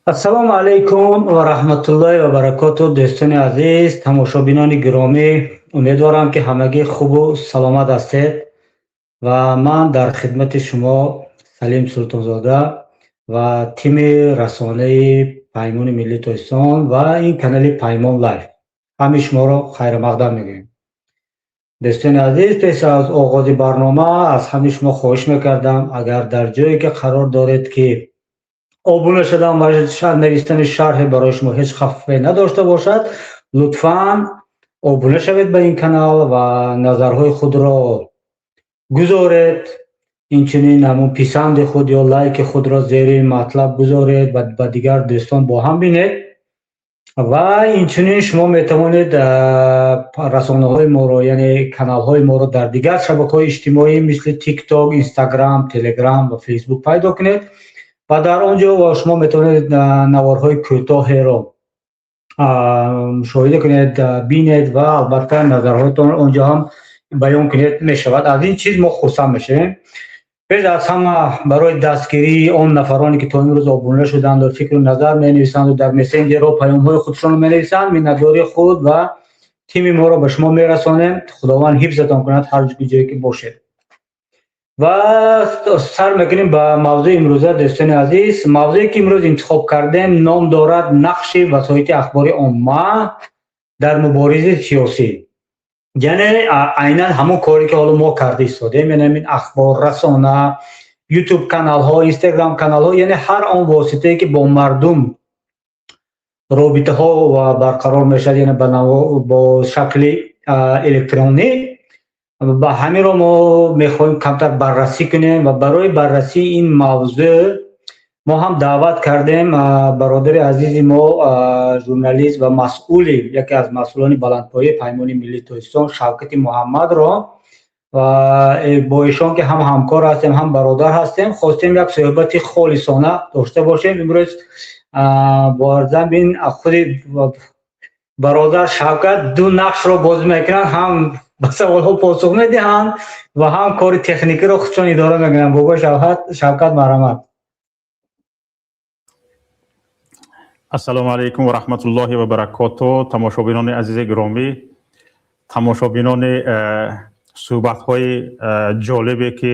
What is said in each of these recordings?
Ассалому алайкум ва раҳматуллоҳи ва баракоту, дӯстони азиз, тамошобинони гиромӣ. Умедворам, ки ҳамагӣ хубу саломат ҳастед ва ман дар хидмати шумо Салим Султонзода ва тими расонаи Паймони Миллии Тоҷикистон ва ин канали Паймон Лайф ҳамаи шуморо хайрмақдам мегӯем. Дӯстони азиз, пеш аз оғози барнома аз ҳамаи шумо хоҳиш мекардам, агар дар ҷое ки қарор доред, ки обуна шудан ва навиштани шарҳе барои шумо ҳеҷ хаффе надошта бошад, лутфан обуна шавед ба ин канал ва назарҳои худро гузоред. Инчунин ҳамун писанди худ ё лайки худро зери матлаб гузоред ва ба дигар дӯстон бо ҳам бинед. Ва инчунин шумо метавонед расонаҳои моро, яъне каналҳои моро дар дигар шабакаҳои иҷтимоӣ, мисли Тикток, Инстаграм, Телеграм ва Фейсбук пайдо кунед ва дар он ҷо шумо метавонед наворҳои кӯтоҳеро мушоҳида кунед, бинед ва албатта назарҳоятон он ҷо ҳам баён кунед мешавад. Аз ин чиз мо хурсанд мешавем. Пеш аз ҳама барои дастгирии он нафароне, ки то имрӯз обуна шуданду фикру назар менависанду дар мессенҷерҳо паёмҳои худшонро менависанд, миннатдории худ ва тими моро ба шумо мерасонем. Худованд ҳифзатон кунад ҳар ҷое ки бошед. Ва сар мекунем ба мавзӯи имрӯза, дӯстони азиз. Мавзӯе ки имрӯз интихоб кардем, ном дорад «Нақши васоити ахбори омма дар муборизаи сиёсӣ», яъне айнан ҳамон коре ки ҳоло мо карда истодем, яъне ҳамин ахбор, расона, Ютуб каналҳо, Инстаграм каналҳо, яъне ҳар он воситае ки бо мардум робитаҳо барқарор мешавад, яъне бо шакли электронӣ. Ба ҳаминро мо мехоҳем камтар баррасӣ кунем ва барои баррасии ин мавзӯъ мо ҳам даъват кардем бародари азизи мо, журналист ва масъули, яке аз масъулони баландпояи Паймони Миллии Тоҷикистон Шавкати Муҳаммадро. Ва бо ишон, ки ҳам ҳамкор ҳастем, ҳам бародар ҳастем, хостем як суҳбати холисона дошта бошем имрӯз. Бо арзамин худи бародар Шавкат ду нақшро бозӣ мекунанд: ҳам ба саволҳо посух медиҳанд ва ҳам кори техникиро худшон идора мекунанд. Бобо Шавкат, марҳамат. Ассалому алайкум ва раҳматуллоҳи ва баракоту, тамошобинони азизи гиромӣ, тамошобинони суҳбатҳои ҷолибе, ки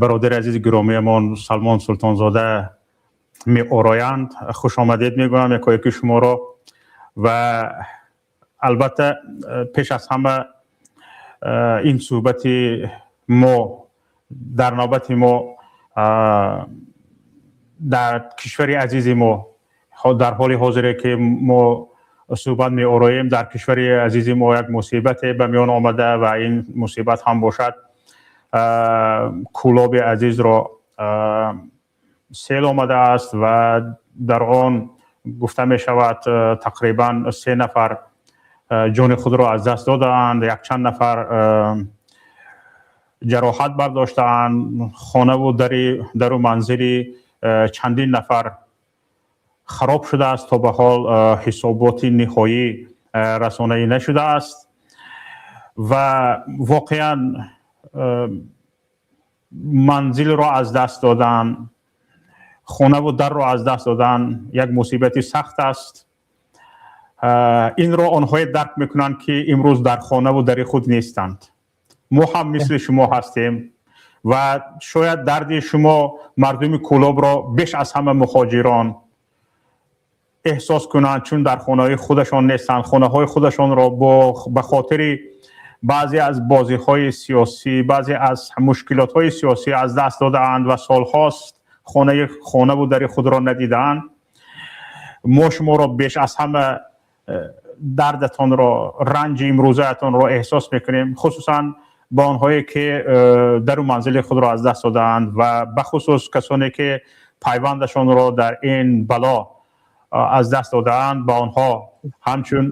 бародари азизи гиромиямон Салмон Султонзода меороянд. Хушомадед мегӯям якояки шуморо. Ва албатта, пеш аз ҳама ин суҳбати мо дар навбати мо дар кишвари азизи мо, дар ҳоли ҳозире ки мо суҳбат меороем, дар кишвари азизи мо як мусибате ба миён омада ва ин мусибат ҳам бошад, Кӯлоби азизро сел омадааст ва дар он гуфта мешавад, тақрибан се нафар ҷони худро аз даст додаанд, якчанд нафар ҷароҳат бардоштаанд, хонаву дару манзили чандин нафар хароб шудааст. То ба ҳол ҳисоботи ниҳоӣ расонаӣ нашудааст ва воқеан манзилро аз даст додан, хонаву дарро аз даст додан як мусибати сахт аст. Инро онҳое дарк мекунанд, ки имрӯз дар хонаву дари худ нестанд. Мо ҳам мисли шумо ҳастем ва шояд дарди шумо, мардуми Кӯлобро, беш аз ҳама мухоҷирон эҳсос кунанд, чун дар хонаҳои худашон нестанд. Хонаҳои худашонро ба хотири баъзе аз бозиҳои сиёсӣ, баъзе аз мушкилотҳои сиёсӣ аз даст додаанд ва солҳост хонаву дари худро надидаанд. Мо шуморо беш аз ҳама дардатонро, ранҷи имрӯзаатонро эҳсос мекунем, хусусан ба онҳое ки дару манзили худро аз даст додаанд ва бахусус касоне ки пайвандашонро дар ин бало аз даст додаанд. Ба онҳо ҳамчун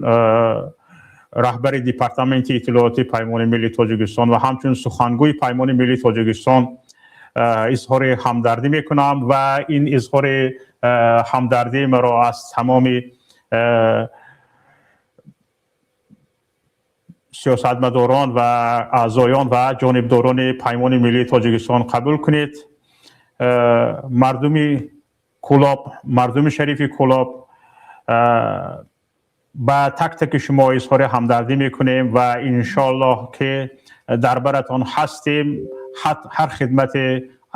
раҳбари департаменти иттилооти Паймони Миллии Тоҷикистон ва ҳамчун сухангӯи Паймони Миллии Тоҷикистон изҳори ҳамдардӣ мекунам ва ин изҳори ҳамдардӣ маро аз тамоми сиёсатмадорон ва аъзоён ва ҷонибдорони Паймони Миллии Тоҷикистон қабул кунед. Мардуми Кӯлоб, мардуми шарифи Кӯлоб, ба так таки шумо изҳори ҳамдардӣ мекунем ва иншоаллоҳ, ки дар баратон ҳастем. Ҳар хидмате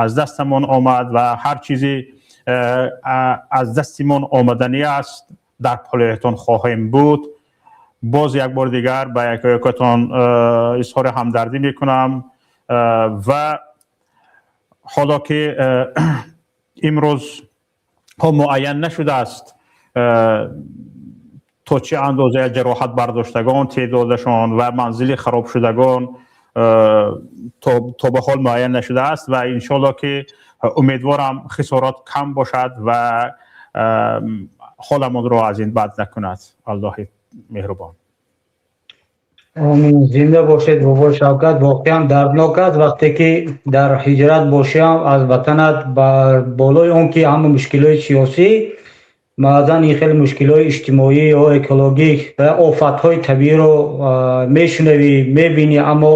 аз дастамон омад ва ҳар чизе аз дастимон омаданӣ аст, дар паҳлӯятон хоҳем буд. Боз як бор дигар ба якоякатон изҳори ҳамдардӣ мекунам. Ва ҳоло ки имрӯз муайян нашудааст, то чӣ андоза ҷароҳат бардоштагон теъдодашон ва манзили харобшудагон то ба ҳол муайян нашудааст ва иншоаллоҳ, ки умедворам, хисорот кам бошад ва ҳоламонро аз ин бад накунад Аллоҳи меҳрубон. Омин, зинда бошед, бобо Шавкат. Воқеан дарднок аст, вақте ки дар ҳиҷрат бошиам, аз ватанат, бар болои он ки ҳама мушкилҳои сиёсӣ, баъзан ин хеле мушкилҳои иҷтимоӣ ё экологӣ ва офатҳои табииро мешунавӣ, мебинӣ, аммо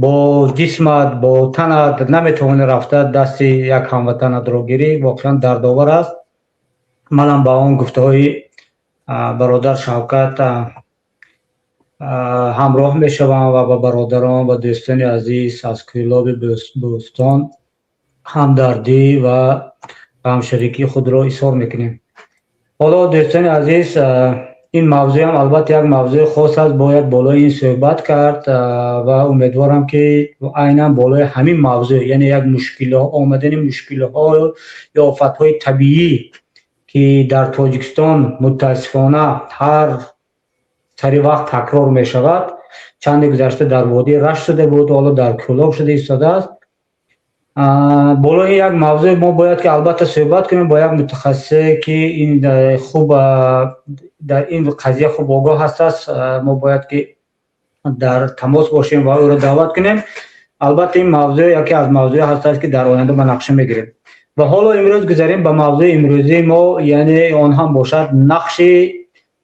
бо ҷисмат, бо танат наметавонӣ рафта дасти як ҳамватанатро гирӣ. Воқеан дардовар аст. Манам ба он гуфтаҳои бародар Шавкат ҳамроҳ мешавам ва ба бародарон ва дӯстони азиз аз Кӯлоби Бӯстон ҳамдардӣ ва ҳамшарикии худро изҳор мекунем. Ҳоло, дӯстони азиз, ин мавзӯъам албатта як мавзӯи хос аст, бояд болои ин суҳбат кард ва умедворам, ки айнан болои ҳамин мавзӯъ, яъне як мушкилҳо, омадани мушкилҳо ё офатҳои табиӣ, ки дар Тоҷикистон мутаассифона ҳар сари вақт такрор мешавад. Чанде гузашта дар водии Рашт шуда буд, ҳоло дар Кӯлоб шуда истодааст. Болои як мавзӯъ мо бояд ки албатта суҳбат кунем бо як мутахассисе, ки ин хуб дар ин қазия хуб огоҳ ҳастааст. Мо бояд ки дар тамос бошем ва ӯро даъват кунем. Албатта, ин мавзӯъ яке аз мавзӯъе ҳастааст, ки дар оянда ба нақша мегирем. Ва ҳоло имрӯз гузарем ба мавзӯи имрӯзии мо, яъне он ҳам бошад нақши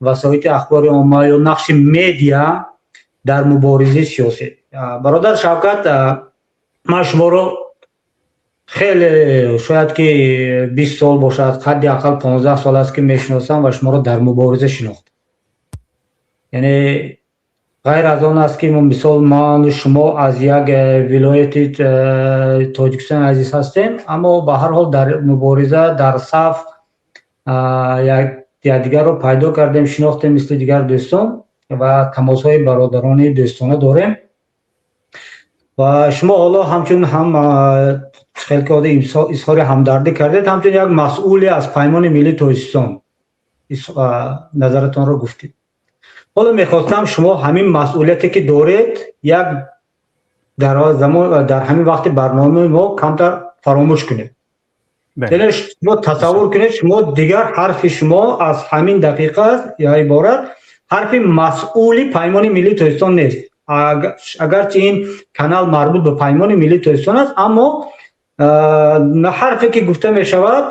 васоити ахбори омма ё нақши медиа дар муборизаи сиёсӣ. Бародар Шавкат, ман шуморо хеле, шояд ки 20 сол бошад, ҳадди ақал 15 сол аст, ки мешиносам ва шуморо дар мубориза шинохтам. Яъне ғайр аз он аст, ки мисол ману шумо аз як вилояти Тоҷикистони азиз ҳастем, аммо ба ҳар ҳол дар мубориза, дар саф якдигарро пайдо кардем, шинохтем, мисли дигар дӯстон, ва тамосҳои бародарони дӯстона дорем. Ва шумо ҳоло ҳамчун ҳам хеле ки изҳори ҳамдардӣ кардед, ҳамчун як масъуле аз Паймони Миллии Тоҷикистон назаратонро гуфтед. Ҳоло мехостам шумо ҳамин масъулияте, ки доред, як дар замон, дар ҳамин вақти барномаи мо камтар фаромӯш кунед. Яъне шумо тасаввур кунед, шумо дигар ҳарфи шумо аз ҳамин дақиқа я иборат ҳарфи масъули Паймони Миллии Тоҷикистон нест. Агарчи ин канал марбут ба Паймони Миллии Тоҷикистон аст, аммо ҳарфе, ки гуфта мешавад,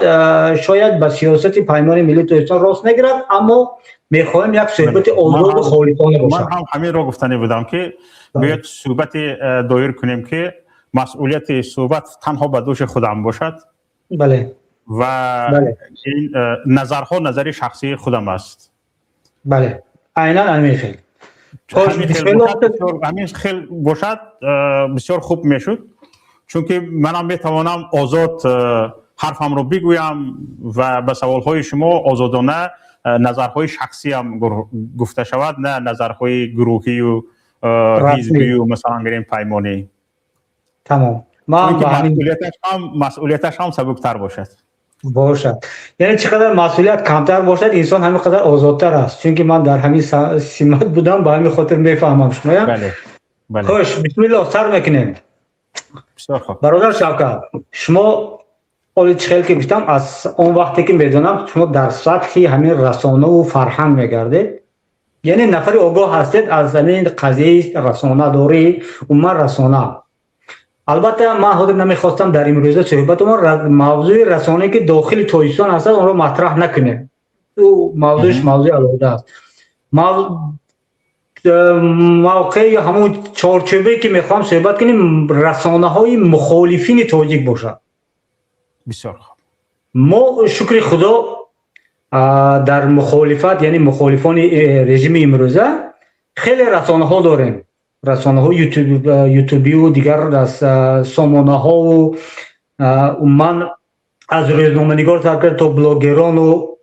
шояд ба сиёсати Паймони Миллии Тоҷикистон рост нагирад, аммо мехоҳем як суҳбати озоду холисона бошад. Ман ҳам ҳаминро гуфтанӣ будам, ки биёед суҳбате доир кунем, ки масъулияти суҳбат танҳо ба дӯши худам бошад. Ва ин назарҳо назари шахсии худам аст. Бале, айнан ҳамин хел. Ҳамин хел бошад, бисёр хуб мешуд, чунки манам метавонам озод ҳарфамро бигӯям ва ба саволҳои шумо озодона назарҳои шахсиам гуфта шавад, на назарҳои гурӯҳию ҳизбию, масалан гирем, паймонӣ. Тамом. Масъулияташ ҳам сабуктар бошад. Бошад, яъне чӣ қадар масъулият камтар бошад, инсон ҳамин қадар озодтар аст, чунки ман дар ҳамин симат будам, ба ҳамин хотир мефаҳмам шумоям. Хуш, бисмиллоҳ, сар мекунем. Бародар Шавкат, шумо оли чӣ хел ки гуфтам, аз он вақте ки медонам, шумо дар сатҳи ҳамин расонаву фарҳанг мегардед, яъне нафари огоҳ ҳастед аз ҳамин қазияи расонадорӣ, умуман расона. Албатта, ман ҳозир намехостам дар имрӯза суҳбатамон мавзӯи расонае, ки дохили Тоҷикистон ҳастад, онро матраҳ накунем. Ӯ мавзӯш мавзӯи алоҳида аст. Мавқеи ҳамон чорчӯбе, ки мехоҳам суҳбат кунем, расонаҳои мухолифини тоҷик бошад. Бисёр хуб. Мо, шукри Худо, дар мухолифат, яъне мухолифони режими имрӯза, хеле расонаҳо дорем, расонаҳо ютубиву дигар сомонаҳову, умуман аз рӯзноманигор сар карда то блогерону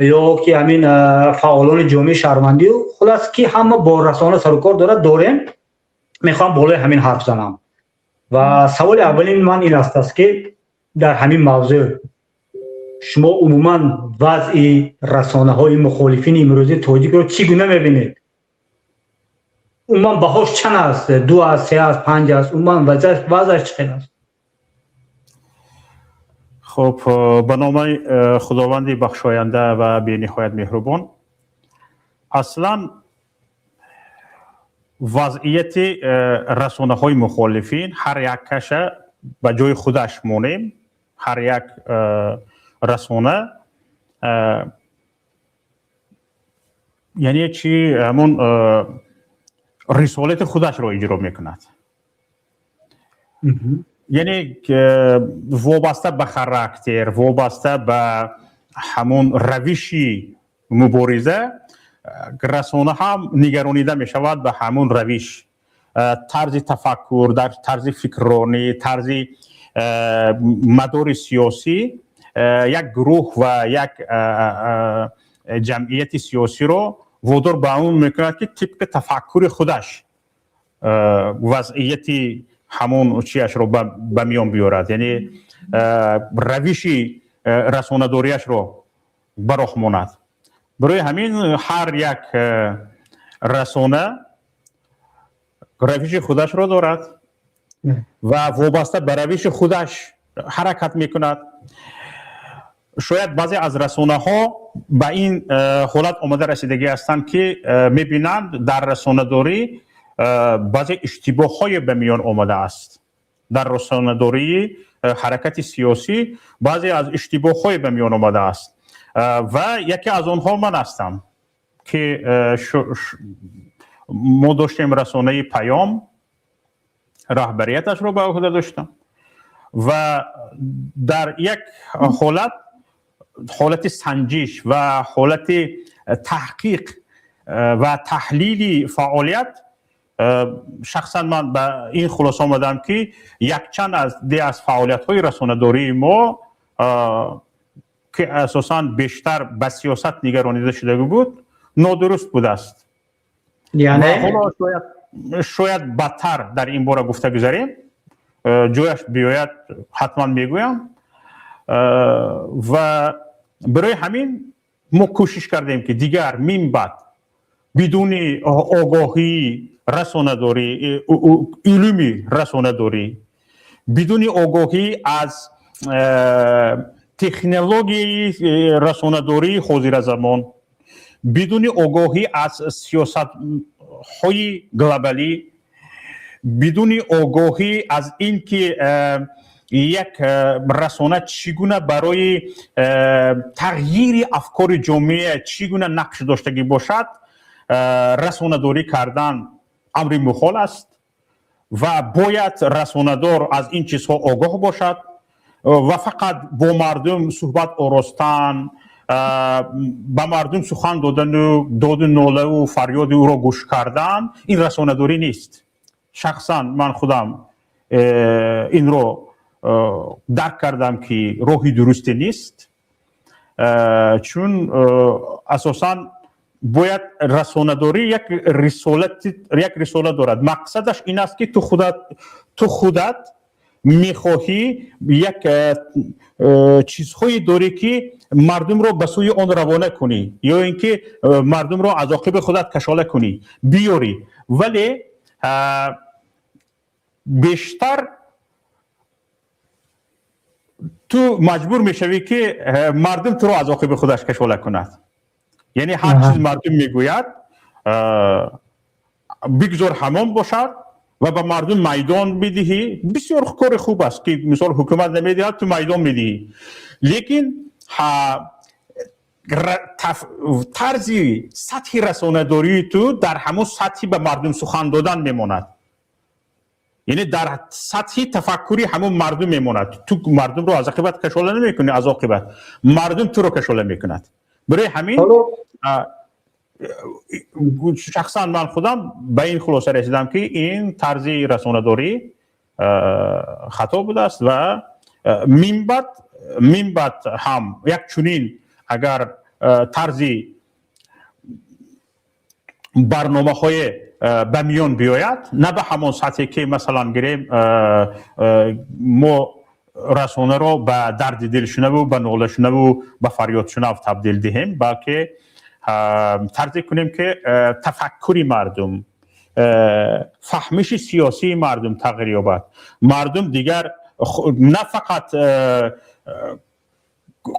ё ки ҳамин фаъолони ҷомеаи шаҳрвандию, хулас, ки ҳама бо расона сарукор дорад, дорем. Мехоҳам болои ҳамин ҳарф занам ва саволи аввалини ман ин аст, ки дар ҳамин мавзӯъ шумо умуман вазъи расонаҳои мухолифини имрӯзии тоҷикро чӣ гуна мебинед? Умуман баҳош чанд аст? Ду аст, се аст, панҷ аст? Умуман вазъаш чӣ хел аст? Хуб, ба номи Худованди бахшоянда ва бениҳоят меҳрубон. Аслан вазъияти расонаҳои мухолифин, ҳар як каша ба ҷои худаш монем, ҳар як расона, яъне чи, ҳамон рисолати худашро иҷро мекунад, яъне вобаста ба характер, вобаста ба ҳамон равиши мубориза, расона ҳам нигаронида мешавад ба ҳамон равиш, тарзи тафаккур, дар тарзи фикрронӣ, тарзи мадори сиёсӣ. Як гурӯҳ ва як ҷамъияти сиёсиро водор ба он мекунад, ки тибқи тафаккури худаш вазъияти ҳамон чиашро ба миён биёрад, яъне равиши расонадориашро ба роҳ монад. Барои ҳамин ҳар як расона равиши худашро дорад ва вобаста ба равиши худаш ҳаракат мекунад. Шояд баъзе аз расонаҳо ба ин ҳолат омода расидагӣ ҳастанд, ки мебинанд, дар расонадорӣ баъзе иштибоҳҳое ба миён омадааст. Дар расонадории ҳаракати сиёсӣ баъзе аз иштибоҳҳое ба миён омадааст ва яке аз онҳо ман ҳастам, ки мо доштем расонаи «Паём», раҳбарияташро ба ӯҳда доштам ва дар як ҳолат, ҳолати санҷиш ва ҳолати таҳқиқ ва таҳлили фаъолият, шахсан ман ба ин хулоса омадам, ки якчанд аз фаъолиятҳои расонадории мо, ки асосан бештар ба сиёсат нигаронида шуда буд, нодуруст будааст. Яъне? Шояд бадтар дар ин бора гуфта гузарем, ҷояш биёяд, ҳатман мегӯям. Ва барои ҳамин мо кӯшиш кардем, ки дигар мин баъд бидуни огоҳии расонадорӣ, илми расонадорӣ, бидуни огоҳӣ аз технологияи расонадории ҳозиразамон, бидуни огоҳӣ аз сиёсатҳои глобалӣ, бидуни огоҳӣ аз ин ки як расона чӣ гуна барои тағйири афкори ҷомеа чӣ гуна нақш доштагӣ бошад, расонадорӣ кардан амри мухол аст ва бояд расонадор аз ин чизҳо огоҳ бошад. Ва фақат бо мардум суҳбат оростан, ба мардум сухан додану доду нолаву фарёди ӯро гӯш кардан — ин расонадорӣ нест. Шахсан ман худам инро дарк кардам, ки роҳи дурусте нест, чун асосан бояд расонадорӣ як рисола дорад. Мақсадаш ин аст, ки ту худат мехоҳӣ, як чизҳое дорӣ, ки мардумро ба сӯи он равона кунӣ ё ин ки мардумро аз оқиби худат кашола кунӣ, биёрӣ. Вале бештар ту маҷбур мешавӣ, ки мардум туро аз оқиби худаш кашола кунад. Яъне ҳар чиз мардум мегӯяд, бигзор ҳамон бошад ва ба мардум майдон бидиҳӣ. Бисёр кори хуб аст, ки мисол ҳукумат намедиҳад, ту майдон медиҳӣ, лекин тарзи сатҳи расонадории ту дар ҳамон сатҳи ба мардум сухан додан мемонад. Яъне дар сатҳи тафаккури ҳамон мардум мемонад. Ту мардумро аз оқибат кашола намекунӣ, аз оқибат мардум туро кашола мекунад. Барои ҳамин шахсан ман худам ба ин хулоса расидам, ки ин тарзи расонадорӣ хато будааст ва минбаъд ҳам як чунин агар тарзи барномаҳое ба миён биёяд, на ба ҳамон сатҳе, ки масалан гирем, мо расонаро ба дарди дилшунаву ба нолашунаву ба фарёдшунав табдил диҳем, балки тарзе кунем, ки тафаккури мардум, фаҳмиши сиёсии мардум тағйир ёбад. Мардум дигар на фақат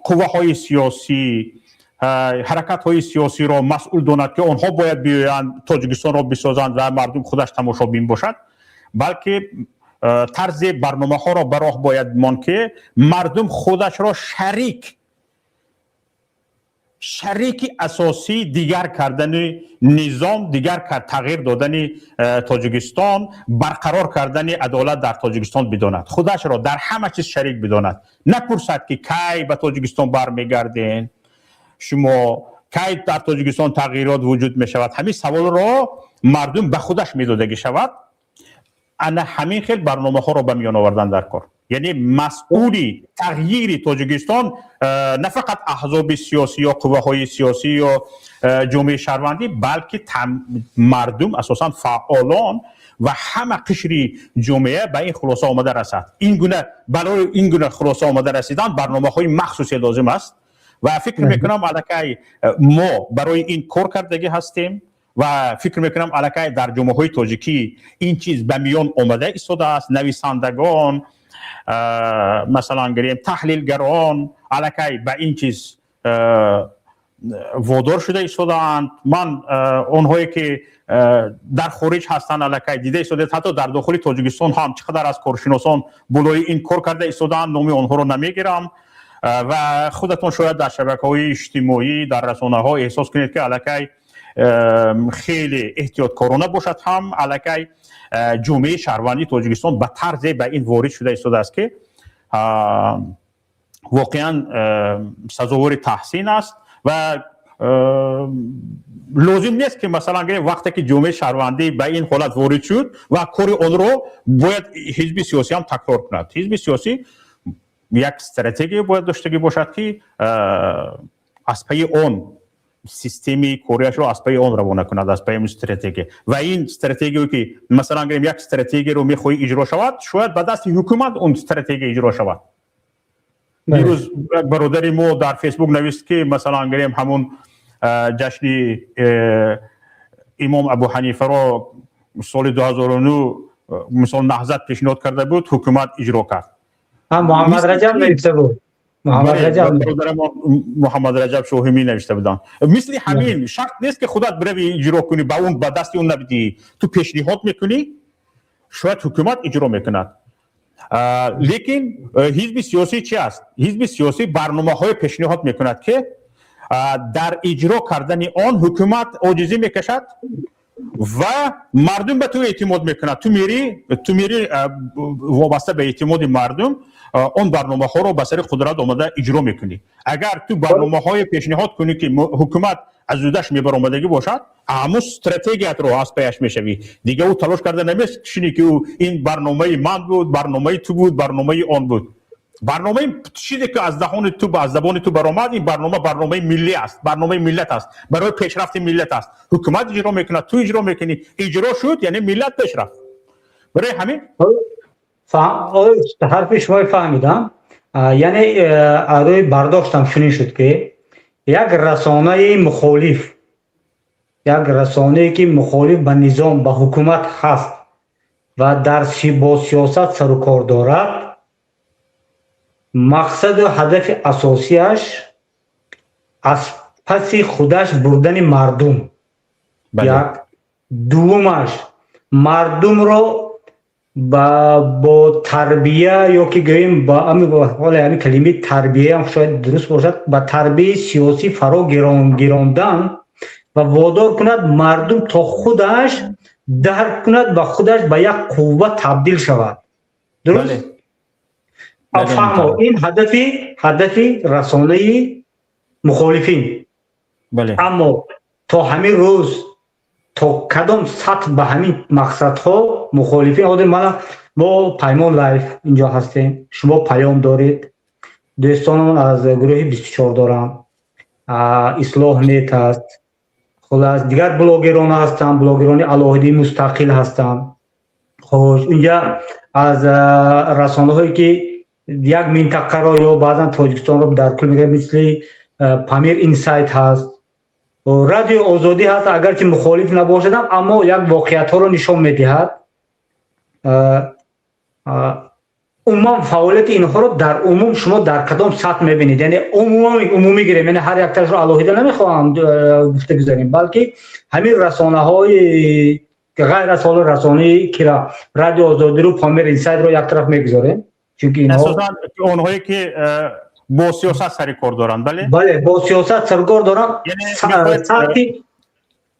қувваҳои сиёсӣ, ҳаракатҳои сиёсиро масъул донад, ки онҳо бояд биёянд, Тоҷикистонро бисозанд ва мардум худаш тамошобин бошад, балки тарзи барномаҳоро ба роҳ бояд монд, ки мардум худашро шарики асосии дигар кардани низом, дигар тағйир додани Тоҷикистон, барқарор кардани адолат дар Тоҷикистон бидонад, худашро дар ҳама чиз шарик бидонад. Напурсад, ки кай ба Тоҷикистон бармегарден шумо, кай дар Тоҷикистон тағйирот вуҷуд мешавад. Ҳамин саволро мардум ба худаш медодагӣ шавад. Ана ҳамин хел барномаҳоро ба миён овардан дар кор. Яъне масъули тағйири Тоҷикистон на фақат аҳзоби сиёсӣ ё қувваҳои сиёсӣ ё ҷомеаи шаҳрвандӣ, балки мардум, асосан фаъолон ва ҳама қишри ҷомеа ба ин хулоса омада расад. Ин гуна, барои ин гуна хулоса омада расидан барномаҳои махсусе лозим аст ва фикр мекунам, аллакай мо барои ин кор кардагӣ ҳастем ва фикр мекунам, аллакай дар ҷомеаҳои тоҷикӣ ин чиз ба миён омада истодааст. Нависандагон, масалан гирем, таҳлилгарон аллакай ба ин чиз водор шуда истодаанд. Ман онҳое ки дар хориҷ ҳастанд, аллакай дида истодаед, ҳатто дар дохили Тоҷикистон ҳам чӣ қадар аз коршиносон болои ин кор карда истодаанд. Номи онҳоро намегирам. Ва худатон шояд дар шабакаҳои иҷтимоӣ, дар расонаҳо эҳсос кунед, ки аллакай хеле эҳтиёткорона бошад ҳам, аллакай ҷомеаи шаҳрвандии Тоҷикистон ба тарзе ба ин ворид шуда истодааст, ки воқеан сазовори таҳсин аст. Ва лозим нест, ки масалан гирем, вақте ки ҷомеаи шаҳрвандӣ ба ин ҳолат ворид шуд ва кори онро бояд ҳизби сиёсӣ ҳам такрор кунад. Ҳизби сиёсӣ як стратегия бояд доштагӣ бошад, ки аз пайи он системи кориашро аз пайи он равона кунад, аз пайи стратегия. Ва ин стратегие, ки масалан гирем, як стратегияро мехоҳӣ иҷро шавад, шояд ба дасти ҳукумат он стратегия иҷро шавад. Дирӯз як бародари мо дар Фейсбук навист, ки масалан гирем, ҳамун ҷашни имом Абу Ҳанифаро соли 2009 мисол Наҳзат пешниҳод карда буд, ҳукумат иҷро кард. Муҳаммад Раҷаб навишта буд. Муҳаммад Раҷаб Шоҳимӣ навишта буданд. Мисли ҳамин шарт нест, ки худат бирави иҷро кунӣ, ба он ба дасти он набидӣ. Ту пешниҳод мекунӣ, шояд ҳукумат иҷро мекунад. Лекин ҳизби сиёсӣ чи аст? Ҳизби сиёсӣ барномаҳое пешниҳод мекунад, ки дар иҷро кардани он ҳукумат оҷизӣ мекашад ва мардум ба ту эътимод мекунад. Ту мери, вобаста ба эътимоди мардум он барномаҳоро ба сари қудрат омада иҷро мекунӣ. Агар ту барномаҳое пешниҳод кунӣ, ки ҳукумат аз ӯдаш мебаромадагӣ бошад, ҳамун стратегиятро аз паяш мешавӣ. Дига ӯ талош карда намешинӣ, ки ӯ ин барномаи ман буд, барномаи ту буд, барномаи он буд. Барномаи чизе ки аз даҳони ту, аз забони ту баромад, ин барнома барномаи миллӣ аст, барномаи миллат аст, барои пешрафти миллат аст. Ҳукумат иҷро мекунад, ту иҷро мекунӣ. Иҷро шуд, яъне миллат пешрафт. Барои ҳамин Ҳарфи шумои фаҳмидам. Яъне рӯи бардоштам чунин шуд, ки як расонаи мухолиф, як расонае ки мухолиф ба низом, ба ҳукумат ҳаст ва дар бо сиёсат сару кор дорад, мақсаду ҳадафи асосиаш аз паси худаш бурдани мардум як, дуввумаш мардумро бо тарбия ё ки гӯем ҳоле ҳамин калимаи тарбияам шояд дуруст бошад, ба тарбияи сиёсӣ фаро гирондан ва водор кунад мардум то худаш. Дарк кунад ва худаш ба як қувва табдил шавад. Дуруст? Фаҳмо, ин ҳадафи расонаи мухолифин. Аммо то ҳамин рӯз то кадом сатҳ ба ҳамин мақсадҳо мухолифин ҳозир? Мана, мо Паймон Лайф инҷо ҳастем, шумо Паём доред, дӯстонамон аз гурӯҳи 24 дорам, Ислоҳ нет аст, хулас, дигар блогерон ҳастанд, блогерони алоҳидии мустақил ҳастанд. Хош, инҷа аз расонаҳое, ки як минтақаро ё баъзан Тоҷикистонро дар кул мегӯяд, мисли Памир Инсайт ҳаст, Радио Озодӣ ҳаст, агарчи мухолиф набошадам, аммо як воқеиятҳоро нишон медиҳад. Умуман, фаъолияти инҳоро дар умум шумо дар кадом сатҳ мебинед? Яъне умумӣ гирем, яъне ҳар якташро алоҳида намехоҳам гуфта гузарем, балки ҳамин расонаҳои ғайр аз ҳоло расонаи кира, Радио Озодиро, Помир Инсайдро як тараф мегузорем, чунки инҳо онҳое ки бо сиёсат сари кор доранд, бале. Бале, бо сиёсат сарукор доранд. Сатҳи,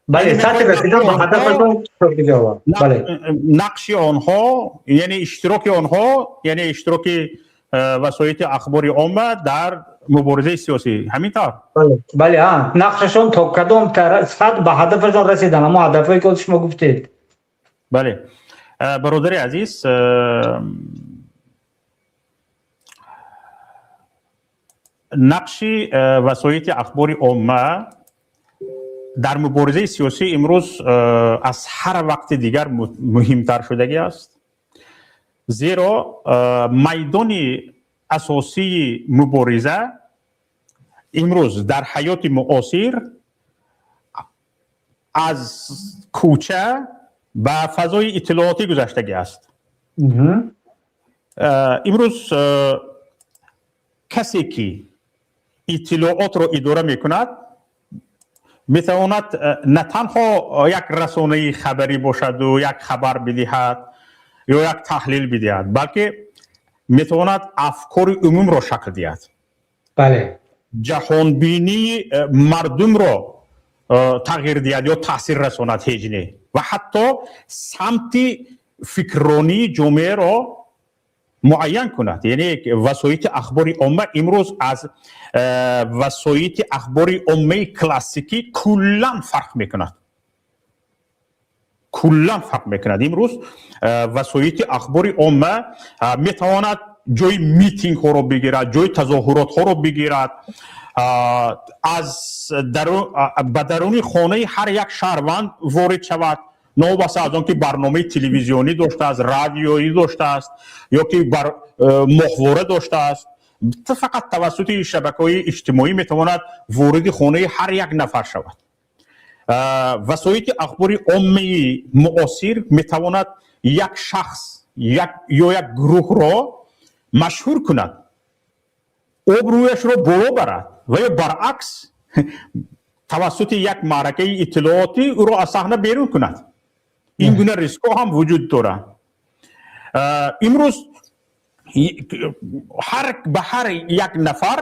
бале, сатҳи расидан ба ҳадафашон? Бале, нақши онҳо, яъне иштироки онҳо, яъне иштироки васоити ахбори омма дар муборизаи сиёсӣ, ҳамин тавр? Бале, нақшашон то кадом сатҳ ба ҳадафашон расидан, ҳамон ҳадафҳое ки шумо гуфтед? Бале, бародари азиз, нақши васоити ахбори омма дар муборизаи сиёсӣ имрӯз аз ҳар вақти дигар муҳимтар шудагӣ аст, зеро майдони асосии мубориза имрӯз дар ҳаёти муосир аз кӯча ба фазои иттилоотӣ гузаштагӣ аст. Имрӯз касе ки иттилоотро идора мекунад, метавонад на танҳо як расонаи хабарӣ бошаду як хабар бидиҳад ё як таҳлил бидиҳад, балки метавонад афкори умумро шакл диҳад, ҷаҳонбинии мардумро тағйир диҳад ё таъсир расонад, ҳеҷ не, ва ҳатто самти фикрронии ҷомеаро муайян кунад. Яъне васоити ахбори омма имрӯз аз васоити ахбори оммаи классикӣ куллан фарқ мекунад, куллан фарқ мекунад. Имрӯз васоити ахбори омма метавонад ҷои митингҳоро бигирад, ҷои тазоҳуротҳоро бигирад, аз ба даруни хонаи ҳар як шаҳрванд ворид шавад, новобаста аз он ки барномаи телевизионӣ доштааст, радиоӣ доштааст ё ки моҳвора доштааст. Фақат тавассути шабакаҳои иҷтимоӣ метавонад вориди хонаи ҳар як нафар шавад. Васоити ахбори оммаи муосир метавонад як шахс ё як гурӯҳро машҳур кунад, обрӯяшро боло барад ва ё баръакс, тавассути як маъракаи иттилоотӣ ӯро аз саҳна берун кунад. Ин гуна рискҳо ҳам вуҷуд доранд. Имрӯз ба ҳар як нафар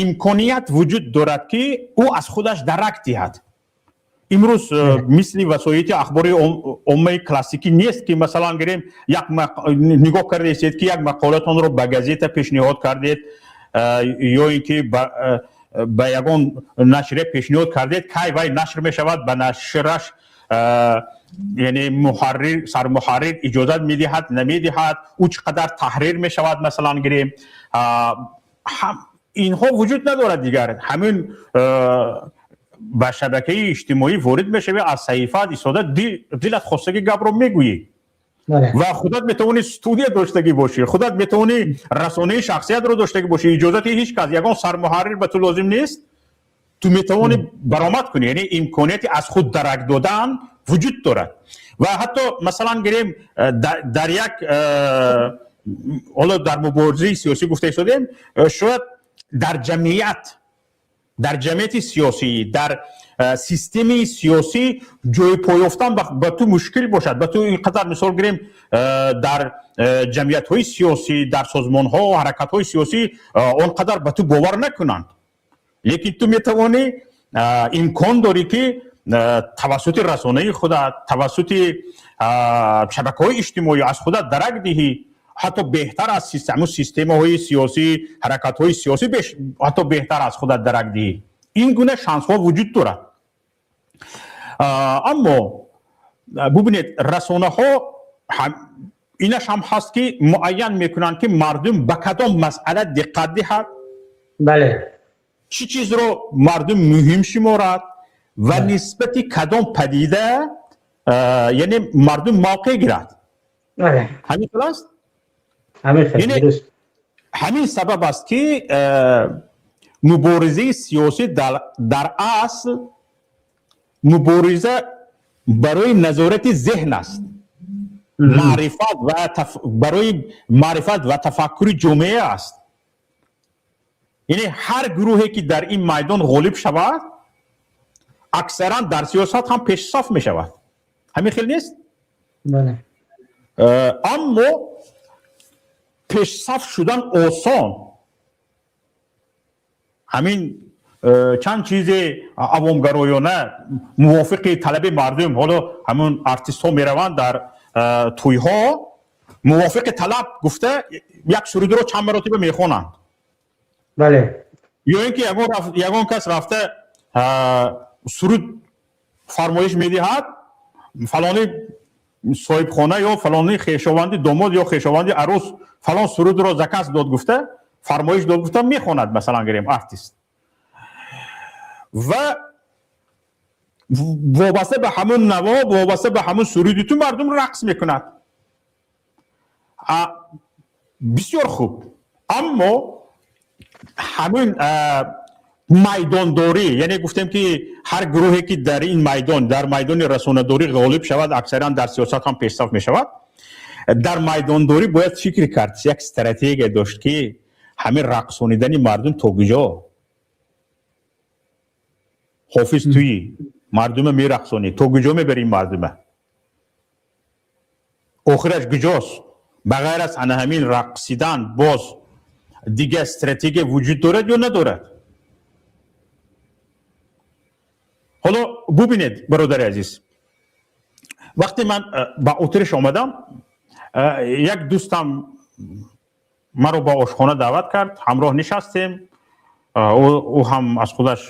имконият вуҷуд дорад, ки ӯ аз худаш дарак диҳад. Имрӯз мисли васоити ахбори оммаи классикӣ нест, ки масалан гирем, як нигоҳ кардаистед, ки як мақолатонро ба газета пешниҳод кардед ё ин ки ба ягон нашрия пешниҳод кардед, кай вай нашр мешавад, ба нашраш, яъне муҳаррир, сармуҳаррир иҷозат медиҳад, намедиҳад, ӯ чӣ қадар таҳрир мешавад, масалан гирем, инҳо вуҷуд надорад дигар. Ҳамин ба шабакаи иҷтимоӣ ворид мешавӣ, аз саҳифаат истода дилат хостагӣ гапро мегӯӣ ва худат метавонӣ студия доштагӣ бошӣ, худат метавонӣ расонаи шахсиятро доштагӣ бошӣ. Иҷозати ҳеҷ кас, ягон сармуҳаррир ба ту лозим нест, ту метавонӣ баромад кунӣ. Яъне имконияти аз худ дарак додан вуҷуд дорад. Ва ҳатто масалан гирем, дар як ҳоло дар муборизаи сиёсӣ гуфта истодем, шояд дар ҷамъият, дар ҷамъияти сиёсӣ, дар системаи сиёсӣ ҷои пойёфтан ба ту мушкил бошад, ба ту ин қадар, мисол гирем, дар ҷамъиятҳои сиёсӣ, дар созмонҳо, ҳаракатҳои сиёсӣ он қадар ба ту бовар накунанд, лекин ту метавонӣ, имкон дорӣ, ки Тавассути расонаи худат, тавассути шабакаҳои иҷтимоӣ аз худат дарак диҳӣ, ҳатто беҳтар аз ҳамун системаҳои сиёсӣ, ҳаракатҳои сиёсӣ, ҳатто беҳтар аз худат дарак диҳӣ. Ин гуна шансҳо вуҷуд дорад. Аммо бубинед, расонаҳо инаш ҳам ҳаст, ки муайян мекунанд, ки мардум ба кадом масъала диққат диҳад, чӣ чизро мардум муҳим шуморад ва нисбати кадом падида, яъне, мардум мавқеъ гирад. Ҳамин хел аст. Ҳамин сабаб аст, ки муборизаи сиёсӣ дар асл мубориза барои назорати зеҳн аст, маърифат ва барои маърифат ва тафаккури ҷомеа аст. Яъне ҳар гурӯҳе ки дар ин майдон ғолиб шавад, аксаран дар сиёсат ҳам пешсаф мешавад. Ҳамин хел нест? Аммо пешсаф шудан осон. Ҳамин чанд чизе авомгароёна, мувофиқи талаби мардум. Ҳоло ҳамун артистҳо мераванд дар тӯйҳо, мувофиқи талаб гуфта, як сурудро чанд маротиба мехонанд. Ё ин ки ягон кас рафта суруд фармоиш медиҳад, фалони соҳибхона ё фалони хешованди домод ё хешованди арӯс фалон сурудро заказ дод гуфта, фармоиш дод гуфта мехонад, масалан гирем, артист. Ва вобаста ба ҳамун наво, вобаста ба ҳамун суруди ту мардум рақс мекунад. Бисёр хуб, аммо ҳамин майдондорӣ, яъне гуфтем, ки ҳар гурӯҳе ки дар ин майдон, дар майдони расонадорӣ ғолиб шавад, аксаран дар сиёсат ҳам пешсаф мешавад. Дар майдондорӣ бояд фикр кард, як стратегия дошт, ки ҳамин рақсонидани мардум то куҷо. Ҳофиз, туи мардума мерақсонӣ, то куҷо мебарӣ мардума? Охираш куҷост? Ба ғайр аз ана ҳамин рақсидан боз дигар стратегия вуҷуд дорад ё надорад? Ҳоло бубинед, бародари азиз, вақте ман ба Утриш омадам, як дӯстам маро ба ошхона даъват кард, ҳамроҳ нишастем. Ӯ ҳам аз худаш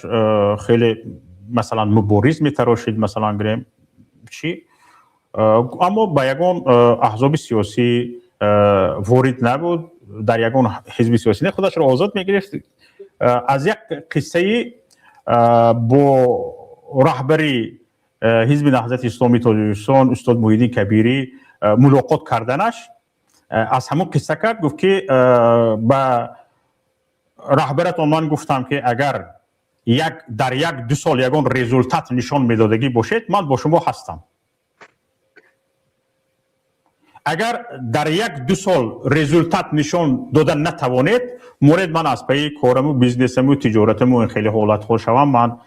хеле, масалан, мубориз метарошид, масалан гирем, чӣ, аммо ба ягон аҳзоби сиёсӣ ворид набуд, дар ягон ҳизби сиёсӣ не, худашро озод мегирифт. Аз як қиссаи бо раҳбари Ҳизби Наҳзати Исломии Тоҷикистон устод Муҳиддин Кабирӣ мулоқот карданаш, аз ҳамон қисса кард. Гуфт, ки ба раҳбаратон ман гуфтам, ки агар як дар 1-2 сол ягон результат нишон медодагӣ бошед, ман бо шумо ҳастам. Агар дар 1-2 сол результат нишон дода натавонед, моред, ман аз пайи кораму, бизнесаму, тиҷоратаму, ин хеле ҳолатҳо шавам. Ман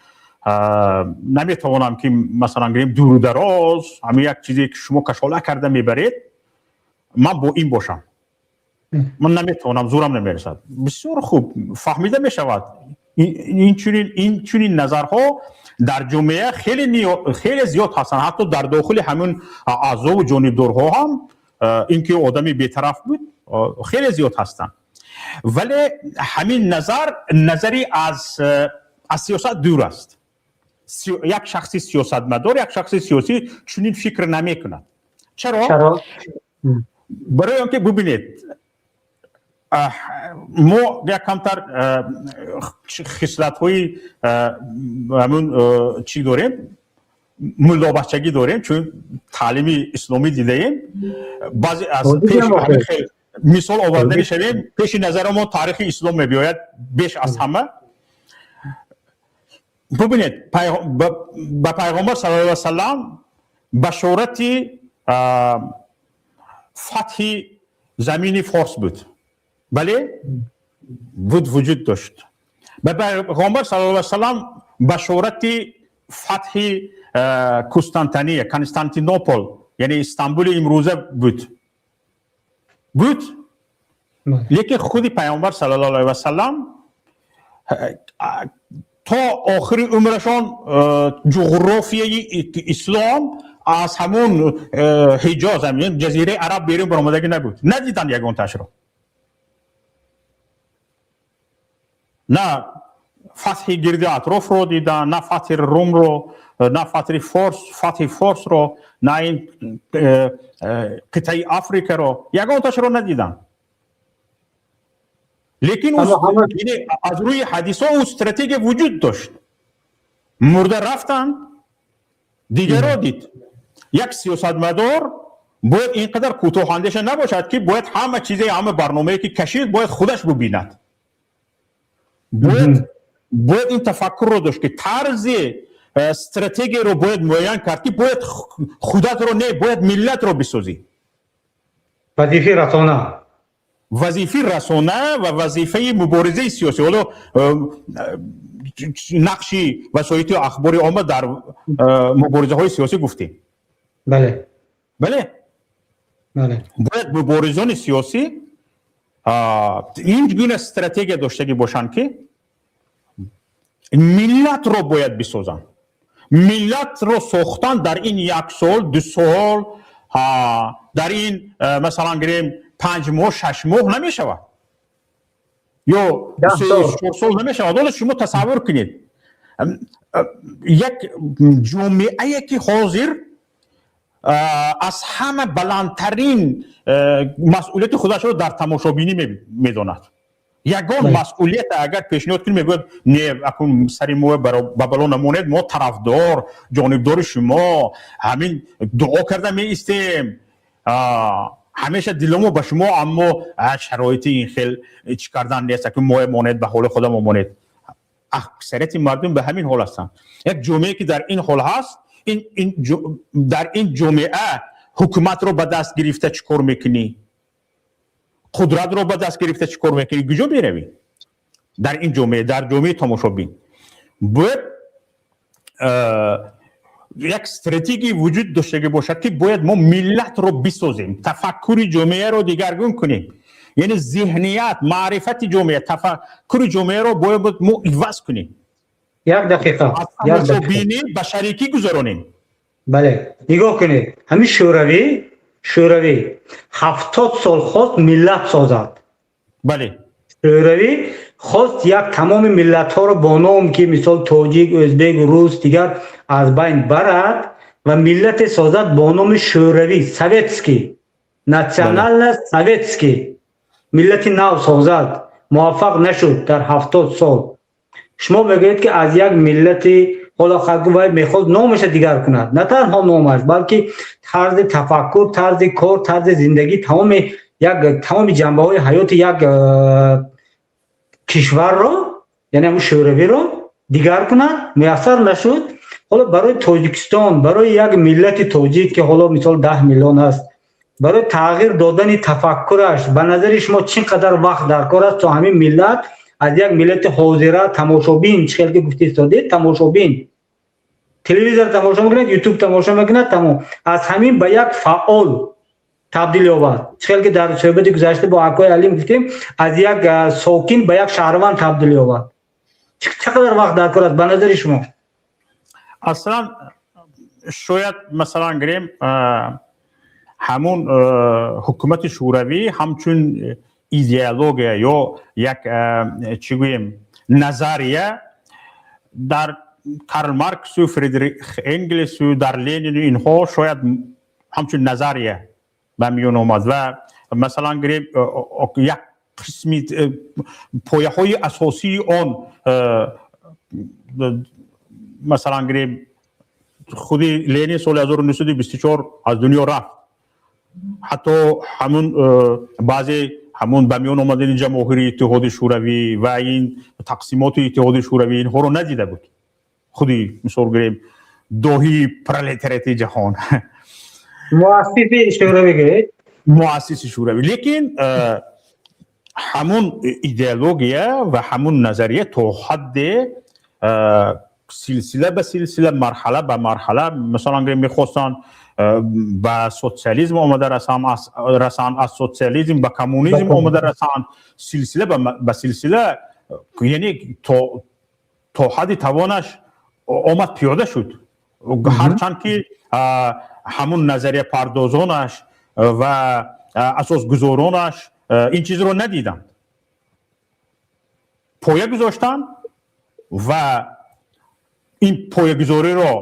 наметавонам, ки, масалан гирем, дуру дароз ҳамин як чизе ки шумо кашола карда мебаред, ман бо ин бошам. Ман наметавонам, зӯрам намерасад. Бисёр хуб фаҳмида мешавад, инчунин назарҳо дар ҷомеа хеле зиёд ҳастанд, ҳатто дар дохили ҳамин аъзову ҷонибдорҳо ҳам, ин ки одами бетараф буд, хеле зиёд ҳастанд. Вале ҳамин назар назари аз сиёсат дур аст. Як шахси сиёсатмадор, як шахси сиёсӣ чунин фикр намекунад. Чаро? Барои он ки, бубинед, мо як камтар хислатҳои ҳамун чӣ дорем, муллобачагӣ дорем, чун таълими исломӣ дидаем. Баъзе аз мисол оварда мешавем, пеши назари мо таърихи ислом мебиёяд беш аз ҳама. Бубинед, ба Пайғомбар саллаллоҳу алайҳи васаллам башорати фатҳи замини Форс буд. Бале, буд, вуҷуд дошт. Ба Пайғомбар саллаллоҳу алайҳи васаллам башорати фатҳи Кустантания, Константинопол, яъне Истанбули имрӯза буд. Лекин худи Пайғомбар саллаллоҳу алайҳи васаллам То охири умрашон ҷуғрофияи ислом аз ҳамун Ҳиҷоз, Ҷазираи Араб берун баромадагӣ набуд. Надиданд ягонташро. На фатҳи гирди атрофро диданд, на фатҳи Румро, на фатҳи Форс, фатҳи Форсро, на ин қитъаи Африкаро, ягонташро надиданд. Лекин аз рӯи ҳадисҳо ӯ стратегия вуҷуд дошт. Мурда рафтанд, дигарро дид. Як сиёсатмадор бояд ин қадар кӯтоҳандеша набошад, ки бояд ҳама чизе, ҳама барномае ки кашид, бояд худаш бубинад. Бояд ин тафаккурро дошт, ки тарзи стратегияро бояд муайян кард, ки бояд худатро не, бояд миллатро бисозӣ. Вазифаи расона. Вазифаи расона ва вазифаи муборизаи сиёсӣ. Ҳоло нақши васоити ахбори омма дар муборизаҳои сиёсӣ гуфтем. Бале. Бале, бояд муборизони сиёсӣ ин гуна стратегия доштагӣ бошанд, ки миллатро бояд бисозанд. Миллатро сохтан дар ин як сол, 2 сол, дар ин, масалан гирем, 5 моҳ, 6 моҳ намешавад ё 4 сол намешавад. Ҳоло шумо тасаввур кунед, як ҷомеае ки ҳозир аз ҳама баландтарин масъулияти худашро дар тамошобинӣ медонад. Ягон масъулията агар пешниҳод кунӣ, мегӯяд: «Не, акун сари мо ба бало намонед, мо тарафдор, ҷонибдори шумо, ҳамин дуо карда меистем, ҳамеша диломо ба шумо, аммо шароити ин хел чӣ кардан нест, акун мо монед, ба ҳоли худамо монед». Аксарияти мардум ба ҳамин ҳол ҳастанд. Як ҷомеае ки дар ин ҳол ҳаст, дар ин ҷомеа ҳукуматро ба даст гирифта чӣ кор мекунӣ? Қудратро ба даст гирифта чӣ кор мекунӣ? Куҷо меравӣ дар ин ҷомеа, дар ҷомеаи тамошобин? Бояд як стратегия вуҷуд доштагӣ бошад, ки бояд мо миллатро бисозем, тафаккури ҷомеаро дигаргун кунем, яъне зеҳният, маърифати ҷомеа, тафаккури ҷомеаро бояд мо иваз кунем. Як дақиқа. Аз тамошобинӣ ба шарикӣ гузаронем. Бале, нигоҳ кунед, ҳамин Шӯравӣ 70 сол хост миллат созад. Шӯравӣ хост як тамоми миллатҳоро бо ном, ки мисол тоҷик, ӯзбек, рус, дигар аз байн барад ва миллате созад бо номи шӯравӣ, советский, национально советский миллати нав созад. Муваффақ нашуд дар 70 сол. Шумо мегӯед, ки аз як миллати ҳоло вай мехост номаша дигар кунад, на танҳо номаш, балки тарзи тафаккур, тарзи кор, тарзи зиндагӣ, тамоми як тамоми ҷанбаҳои ҳаёти як кишварро, яъне ҳамун шӯравиро дигар кунад, муяссар нашуд. Ҳоло барои Тоҷикистон, барои як миллати тоҷик, ки ҳоло мисол 10 миллион аст, барои тағйир додани тафаккураш ба назари шумо чӣ қадар вақт дар кор аст, то ҳамин миллат аз як миллати ҳозира тамошобин, чӣ хел ки гуфти истодед, тамошобин, телевизор тамошо мекунад, Ютуб тамошо мекунад, тамом, аз ҳамин ба як фаъол табдил ёбад? Чӣ хел ки дар суҳбати гузашта бо акои Алим гуфтем, аз як сокин ба як шаҳрванд табдил ёбад, чӣ қадар вақт дар кор аст ба назари шумо? Аслан шояд, масалан гирем, ҳамун ҳукумати шӯравӣ ҳамчун идеология ё як, чӣ гӯем, назария дар Карл Марксу, Фридрих Энгелсу, дар Ленину инҳо шояд ҳамчун назария ба миён омад ва, масалан гирем, як қисми пояҳои асосии он, масалан гирем, худи Ленин соли 1924 аз дунё рафт. Ҳатто ҳамун баъзе ҳамун ба миён омадани Ҷамоҳири Иттиҳоди Шӯравӣ ва ин тақсимоти Иттиҳоди Шӯравӣ, инҳоро надида буд худи, мисол гирем, доҳии пролетариати ҷаҳон. Муассиси Шӯравӣ гӯед. Муассиси Шӯравӣ. Лекин ҳамун идеология ва ҳамун назария то ҳадде силсила ба силсила, марҳала ба марҳала, масалан гирем, мехостанд ба социализм омада расанд, аз социализм ба коммунизм омада расанд, силсила ба силсила, яъне то То ҳадди тавонаш омад, пиёда шуд, ҳарчанд ки ҳамун назарияпардозонаш ва асосгузоронаш ин чизро надиданд. Поя гузоштанд ва ин поягузориро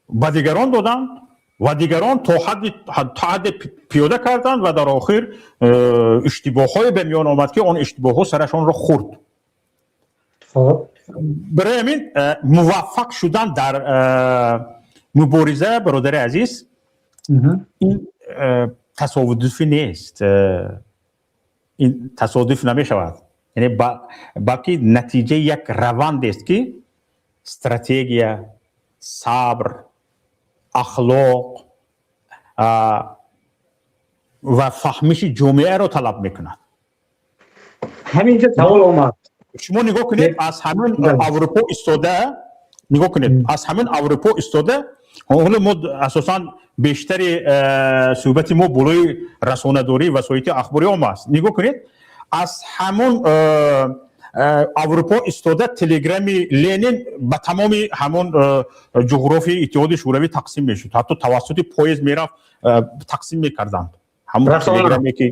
ба дигарон доданд ва дигарон то ҳадде пиёда карданд ва дар охир иштибоҳҳое ба миён омад, ки он иштибоҳҳо сарашонро хӯрд. Барои ҳамин муваффақ шудан дар мубориза, бародари азиз, ин тасодуфӣ нест, ин тасодуф намешавад, яъне балки натиҷаи як равандест, ки стратегия, сабр, ахлоқ ва фаҳмиши ҷомеаро талаб мекунад. Ҳаминҷо савол омад. Шумо нигоҳ кунед, аз ҳамин Аврупо истода нигоҳ кунед, аз ҳамин Аврупо истода. Ҳоло мо асосан бештари суҳбати мо болои расонадорӣ, васоити ахбори омма аст. Нигоҳ кунед, аз ҳамон Аврупо истода телеграмми Ленин ба тамоми ҳамон ҷуғрофии Иттиҳоди Шӯравӣ тақсим мешуд, ҳатто тавассути поезд мерафт, тақсим мекарданд ҳамон телеграмме ки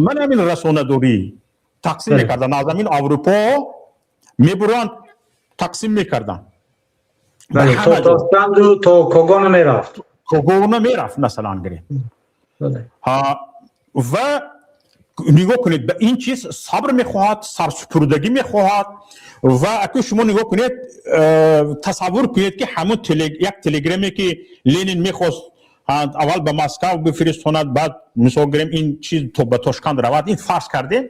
ман ҳамин расонадорӣ тақсим мекарданд. Аз ҳамин Аврупо мебуранд, тақсим мекарданд. То Когона мерафт. Когона мерафт, масалан гирем. Ва нигоҳ кунед, ба ин чиз сабр мехоҳад, сарсупурдагӣ мехоҳад. Ва акун шумо нигоҳ кунед, тасаввур кунед, ки ҳамун як телеграмме, ки Ленин мехост аввал ба Москав бифиристонад, баъд, мисол гирем, ин чиз то ба Тошканд равад, ин фарз кардем,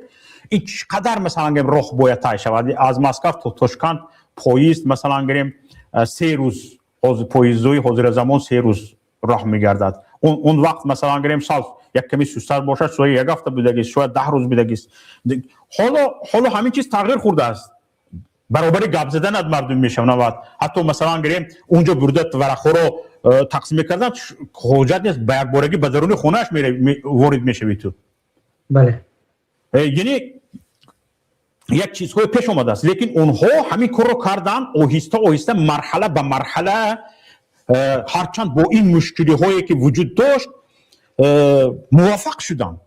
ин чӣ қадар, масалан гирем, роҳ бояд тай шавад? Аз Москав то Тошканд поезд, масалан гирем, 3 рӯз, поездҳои ҳозиразамон 3 рӯз роҳ мегардад. Он вақт, масалан гирем, сал як ками сустар бошад, шояд як ҳафта будагист, шояд 10 рӯз будагист. Ҳоло ҳамин чиз тағйир хӯрдааст, баробари гап заданат мардум мешавад. Ҳатто, масалан гирем, унҷо бурда варақҳоро тақсим мекарданд, ҳоҷат нест, ба якборагӣ ба даруни хонааш ворид мешавӣ ту. Яъне як чизҳое пеш омадааст, лекин онҳо ҳамин корро карданд оҳиста оҳиста, марҳала ба марҳала, ҳарчанд бо ин мушкилиҳое, ки вуҷуд дошт, муваффақ шуданд.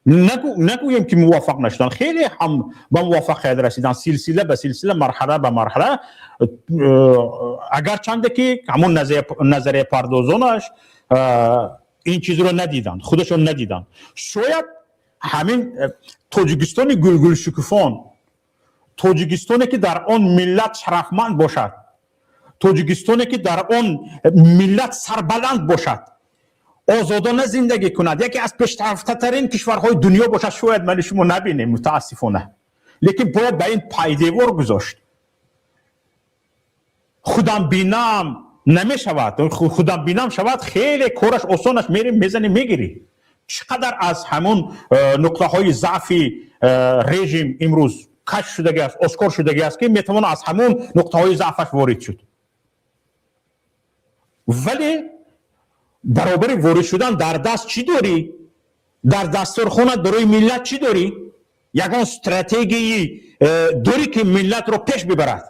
Нагӯем, ки муваффақ нашуданд, хеле ҳам ба муваффақият расиданд, силсила ба силсила, марҳала ба марҳала, агарчанде ки ҳамон назарияпардозонаш ин чизро надиданд, худашон надиданд. Шояд ҳамин Тоҷикистони гулгулшукуфон, Тоҷикистоне, ки дар он миллат шарафманд бошад, Тоҷикистоне, ки дар он миллат сарбаланд бошад, озодона зиндагӣ кунад, яке аз пешрафтатарин кишварҳои дунё бошад, шояд мани шумо набинем, мутаассифона. Лекин бояд ба ин пайдевор гузошт. Худам бинам намешавад. Худам бинам шавад, хеле кораш осон аст, мерем, мезанем, мегирӣ. Чӣ қадар аз ҳамун нуқтаҳои заъфи режим имрӯз кашф шудагӣ аст, ошкор шудагӣ аст, ки метавон аз ҳамун нуқтаҳои заъфаш ворид шуд. Вале баробари ворид шудан дар даст чӣ дорӣ? Дар дастурхона барои миллат чӣ дорӣ? Ягон стратегии дорӣ, ки миллатро пеш бибарад?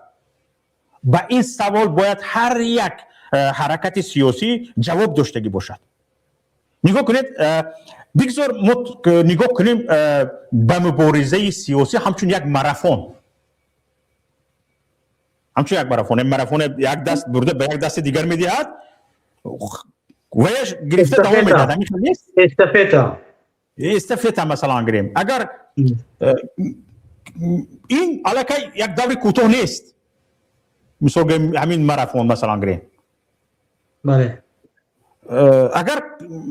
Ба ин савол бояд ҳар як ҳаракати сиёсӣ ҷавоб доштагӣ бошад. Нигоҳ кунед, бигзор мо нигоҳ кунем ба муборизаи сиёсӣ ҳамчун як марафон, ҳамчун як марафон. Марафон як даст бурда ба як дасти дигар медиҳад, ваяш гирифта давом медиҳад. Ҳамин хел нест? Эстафета. Эстафета, масалан гирем, агар ин аллакай як даври кӯтоҳ нест, мисол гирем, ҳамин марафон, масалан гирем. Агар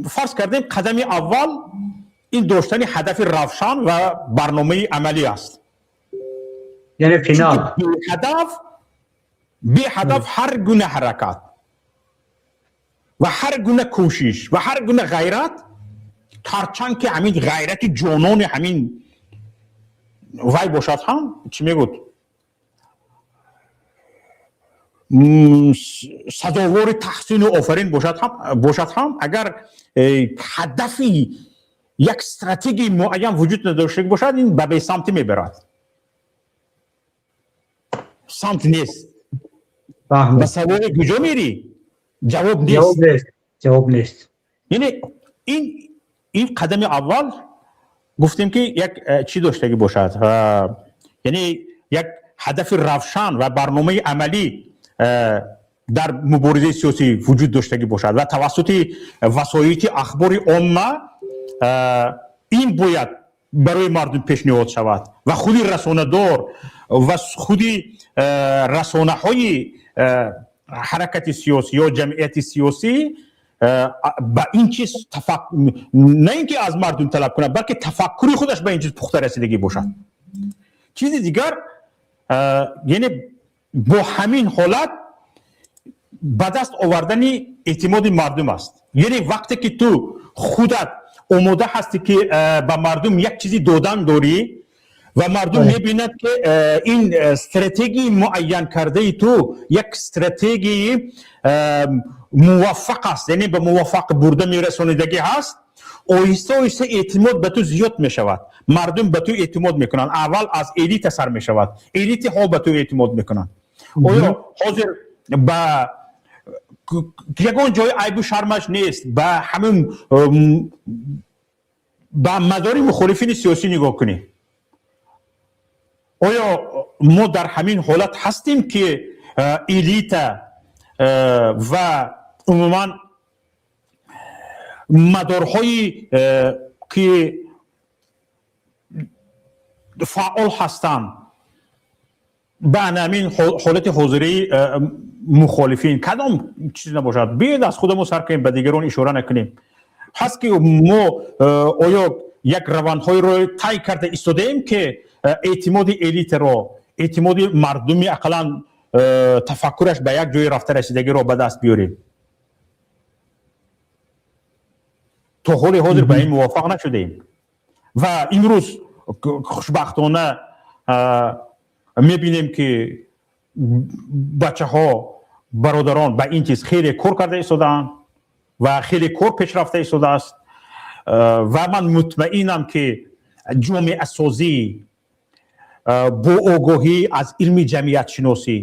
фарз кардем, қадами аввал ин доштани ҳадафи равшан ва барномаи амалӣ аст. Яъне финал. Ҳадаф, беҳадаф ҳар гуна ҳаракат ва ҳар гуна кӯшиш ва ҳар гуна ғайрат, ҳарчанд ки ҳамин ғайрати ҷонони ҳамин вай бошад ҳам, чӣ мегӯд, сазовори таҳсину офарин бошад ҳам, агар ҳадафи як стратегияи муайян вуҷуд надошта бошад, ин ба бесамтӣ мебарад. Самт нест. Ба саволи «Куҷо мерӣ?» ҷавоб нест. Ҷавоб нест. Яъне ин қадами аввал гуфтем, ки як чӣ доштагӣ бошад, яъне як ҳадафи равшан ва барномаи амалӣ дар муборизаи сиёсӣ вуҷуд доштагӣ бошад ва тавассути васоити ахбори омма ин бояд барои мардум пешниҳод шавад ва худи расонадор ва худи расонаҳои ҳаракати сиёсӣ ё ҷамъияти сиёсӣ ба ин чиз на ин ки аз мардум талаб кунад, балки тафаккури худаш ба ин чиз пухта расидагӣ бошад. Чизи дигар, яъне бо ҳамин ҳолат ба даст овардани эътимоди мардум аст. Яъне вақте ки ту худат омода ҳастӣ, ки ба мардум як чизи додан дорӣ ва мардум мебинад, ки ин стратегияи муайян кардаи ту як стратегияи муваффақ аст, яъне ба муваффақ бурда мерасонидагӣ ҳаст, оҳиста оҳиста эътимод ба ту зиёд мешавад, мардум ба ту эътимод мекунанд. Аввал аз элита сар мешавад, элитаҳо ба ту эътимод мекунанд. Оё ҳозир ба ягон ҷои айбу шармаш нест, ба ҳамин ба мадори мухолифини сиёсӣ нигоҳ кунӣ, оё мо дар ҳамин ҳолат ҳастем, ки элита ва умуман мадорҳои ки фаъол ҳастанд, ба ҳамин ҳолати ҳозираи мухолифин кадом чиз набошад, биёед аз худамо сар кунем, ба дигарон ишора накунем, ҳаст, ки мо оё як равандҳоеро тай карда истодаем, ки эътимоди элитаро, эътимоди мардуми ақаллан тафаккураш ба як ҷои рафта расидагиро ба даст биёрем? То ҳоли ҳозир ба ин муваффақ нашудаем. Ва имрӯз хушбахтона мебинем, ки бачаҳо, бародарон ба ин чиз хеле кор карда истодаанд ва хеле кор пешрафта истодааст. Ва ман мутмаинам, ки ҷомеасозӣ бо огоҳӣ аз илми ҷамъиятшиносӣ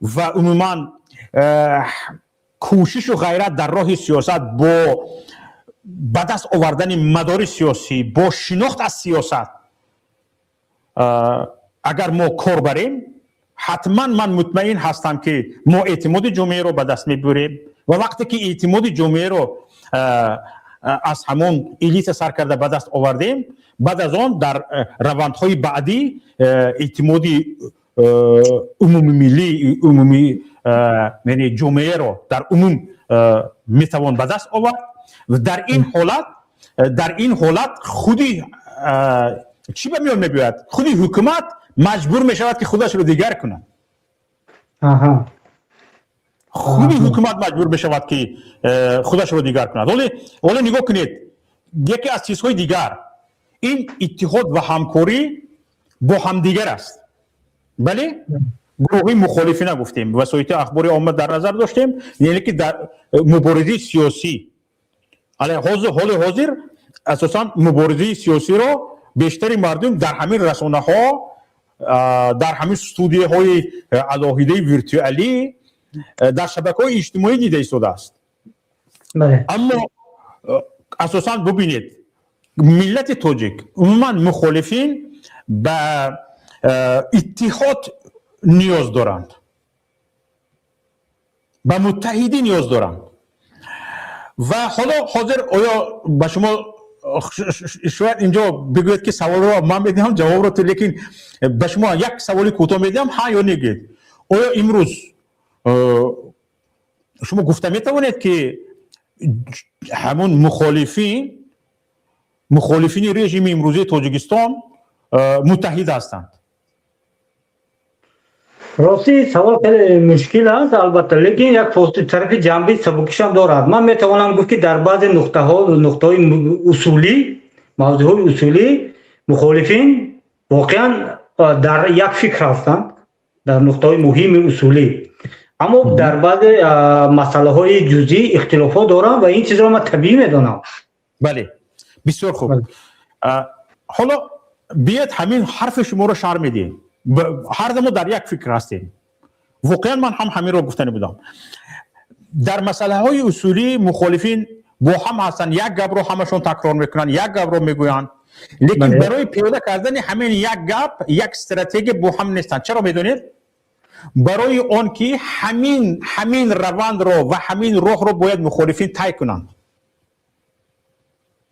ва умуман кӯшишу ғайрат дар роҳи сиёсат бо ба даст овардани мадори сиёсӣ, бо шинохт аз сиёсат, агар мо кор барем, ҳатман ман мутмаин ҳастам, ки мо эътимоди ҷомеаро ба даст мебурем. Ва вақте ки эътимоди ҷомеаро аз ҳамон элита сар карда ба даст овардем, баъд аз он дар равандҳои баъдӣ эътимоди умумимиллӣ, умумӣ, яъне ҷомеаро дар умум метавон ба даст овард. Дар ин ҳолат худи чӣ ба миён мебиёяд? Худи ҳукумат маҷбур мешавад, ки худашро дигар кунад. Худи ҳукумат маҷбур мешавад, ки худашро дигар кунад. Ҳоло нигоҳ кунед, яке аз чизҳои дигар ин иттиҳод ва ҳамкорӣ бо ҳамдигар аст. Бале, гурӯҳҳои мухолифина гуфтем, васоити ахбори омма дар назар доштем, яъне ки дар муборизаи сиёсӣ ҳоли ҳозир асосан муборизаи сиёсиро бештари мардум дар ҳамин расонаҳо, дар ҳамин студияҳои алоҳидаи виртуалӣ, дар шабакаҳои иҷтимоӣ дида истодааст. Аммо асосан бубинед, миллати тоҷик, умуман мухолифин ба иттиҳод ниёз доранд, ба муттаҳидӣ ниёз доранд. Ва ҳоло ҳозир оё ба шумо шояд инҷо бигӯед, ки саволро ман медиҳам, ҷавобро ту, лекин ба шумо як саволи кӯтоҳ медиҳам, ҳа ё не гӯед. Оё имрӯз шумо гуфта метавонед, ки ҳамун мухолифини режими имрӯзии Тоҷикистон муттаҳид ҳастанд? Рости, савол хеле мушкил аст, албатта, лекин як тарафи ҷанби сабукишам дорад. Ман метавонам гуфт, ки дар баъзе нуқтаҳо, нуқтаҳои усулӣ, мавзӯъҳои усулӣ мухолифин воқеан дар як фикр ҳастанд, дар нуқтаҳои муҳими усулӣ, аммо дар баъзе масъалаҳои ҷузъӣ ихтилофот дорам ва ин чизро ман табиӣ медонам. Бале, бисёр хуб. Ҳоло биёед, ҳамин ҳарфи шуморо шарҳ медиҳем. Ҳар мо дар як фикр ҳастем. Воқеан, ман ҳам ҳаминро гуфтанӣ будам. Дар масъалаҳои усулӣ мухолифин бо ҳам ҳастанд, як гапро ҳамашон такрор мекунанд, як гапро мегӯянд, лекин барои пиёда кардани ҳамин як гап, як стратегия бо ҳам нестанд. Чаро, медонед? Барои он ки ҳамин равандро ва ҳамин роҳро бояд мухолифин тай кунанд.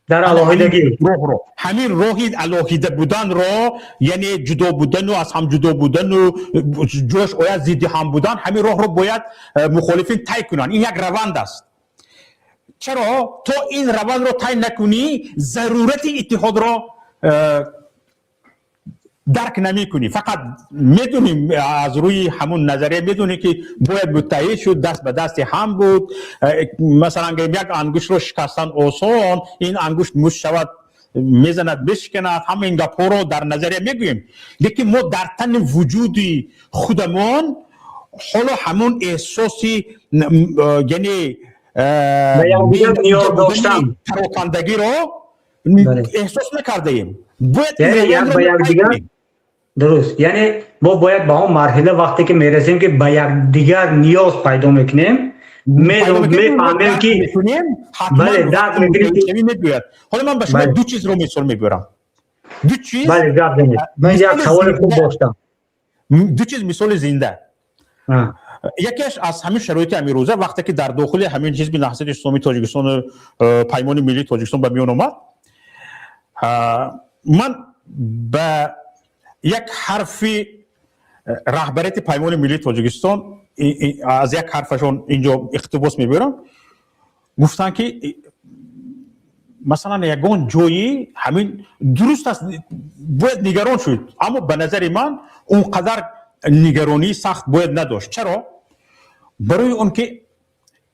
Дар алоҳидагӣ. Роҳро, ҳамин роҳи алоҳида буданро, яъне ҷудо будану аз ҳам ҷудо будану ҷош ояд зидди ҳам будан, ҳамин роҳро бояд мухолифин тай кунанд. Ин як раванд аст. Чаро то ин равандро тай накунӣ, зарурати иттиҳодро дарк намекунӣ? Фақат медонӣ, аз рӯи ҳамун назария медонӣ, ки бояд муттаҳид шуд, даст ба дасти ҳам буд. Масалан гӯем, як ангуштро шикастан осон, ин ангушт мушт шавад, мезанад, бишканад. Ҳама ин гапҳоро дар назария мегӯем, лекин мо дар тани вуҷуди худамон ҳоло ҳамун эҳсоси, яъне парокандагиро эҳсос накардаем. Бояд ба якдигар, дуруст, яъне мо бояд ба он марҳила вақте ки мерасем, ки ба якдигар ниёз пайдо мекунем, мефаҳмем, ки бале, дарк мекунем. Мегӯяд, ҳоло ман ба шумо ду чизро мисол мебарам, ду чиз. Бале, гап занед, ман як саволи хуб доштам. Ду чиз, мисоли зинда. Якеаш аз ҳамин шароити ҳамин вақте ки дар дохили ҳамин Ҳизби Наҳзати Исломии Тоҷикистону Паймони Миллии Тоҷикистон ба миён омад, ман ба як ҳарфи раҳбарияти Паймони Миллии Тоҷикистон, аз як ҳарфашон инҷо иқтибос мебарам. Гуфтанд, ки масалан, ягон ҷои ҳамин дуруст аст, бояд нигарон шуд, аммо ба назари ман он қадар нигаронии сахт бояд надошт. Чаро? Барои он ки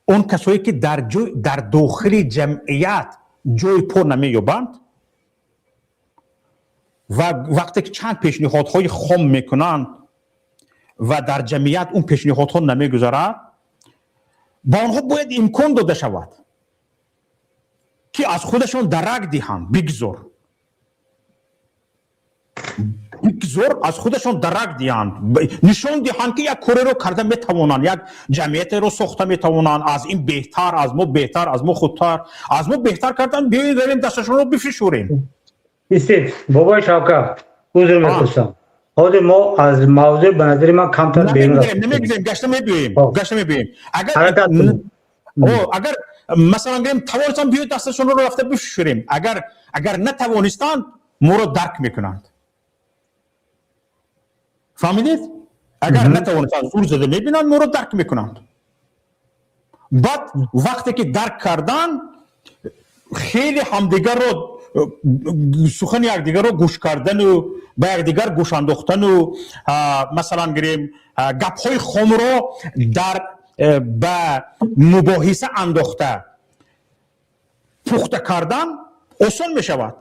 он касое ки дар дохили ҷамъият ҷои по намеёбанд ва вақте ки чанд пешниҳодҳои хом мекунанд ва дар ҷамъият он пешниҳодҳо намегузарад, ба онҳо бояд имкон дода шавад, ки аз худашон дарак диҳанд. Бигзор аз худашон дарак диҳанд, нишон диҳанд, ки як кореро карда метавонанд, як ҷамъиятеро сохта метавонанд аз ин беҳтар, аз мо беҳтар, аз мо худтар, аз мо беҳтар кардан. Биёед, равем, дасташонро бифишурем. Истед, бобои Шавкат, узр мепурсам, ҳозир мо аз мавзӯъ, ба назари ман, камтар берун намегузарем, гашта мебиёем, гашта мебиёем. Агар, масалан гӯем, тавонистанд, биёед, дасташонро рафта бифишурем. Агар натавонистанд, моро дарк мекунанд. Фаҳмидед? Агар натавонистанд, зур зада мебинанд, моро дарк мекунанд. Баъд вақте ки дарк кардан, хеле ҳамдигарро, сухани якдигарро гӯш кардану ба якдигар гӯш андохтану, масалан гирем, гапҳои хомро дар ба мубоҳиса андохта пухта кардан осон мешавад.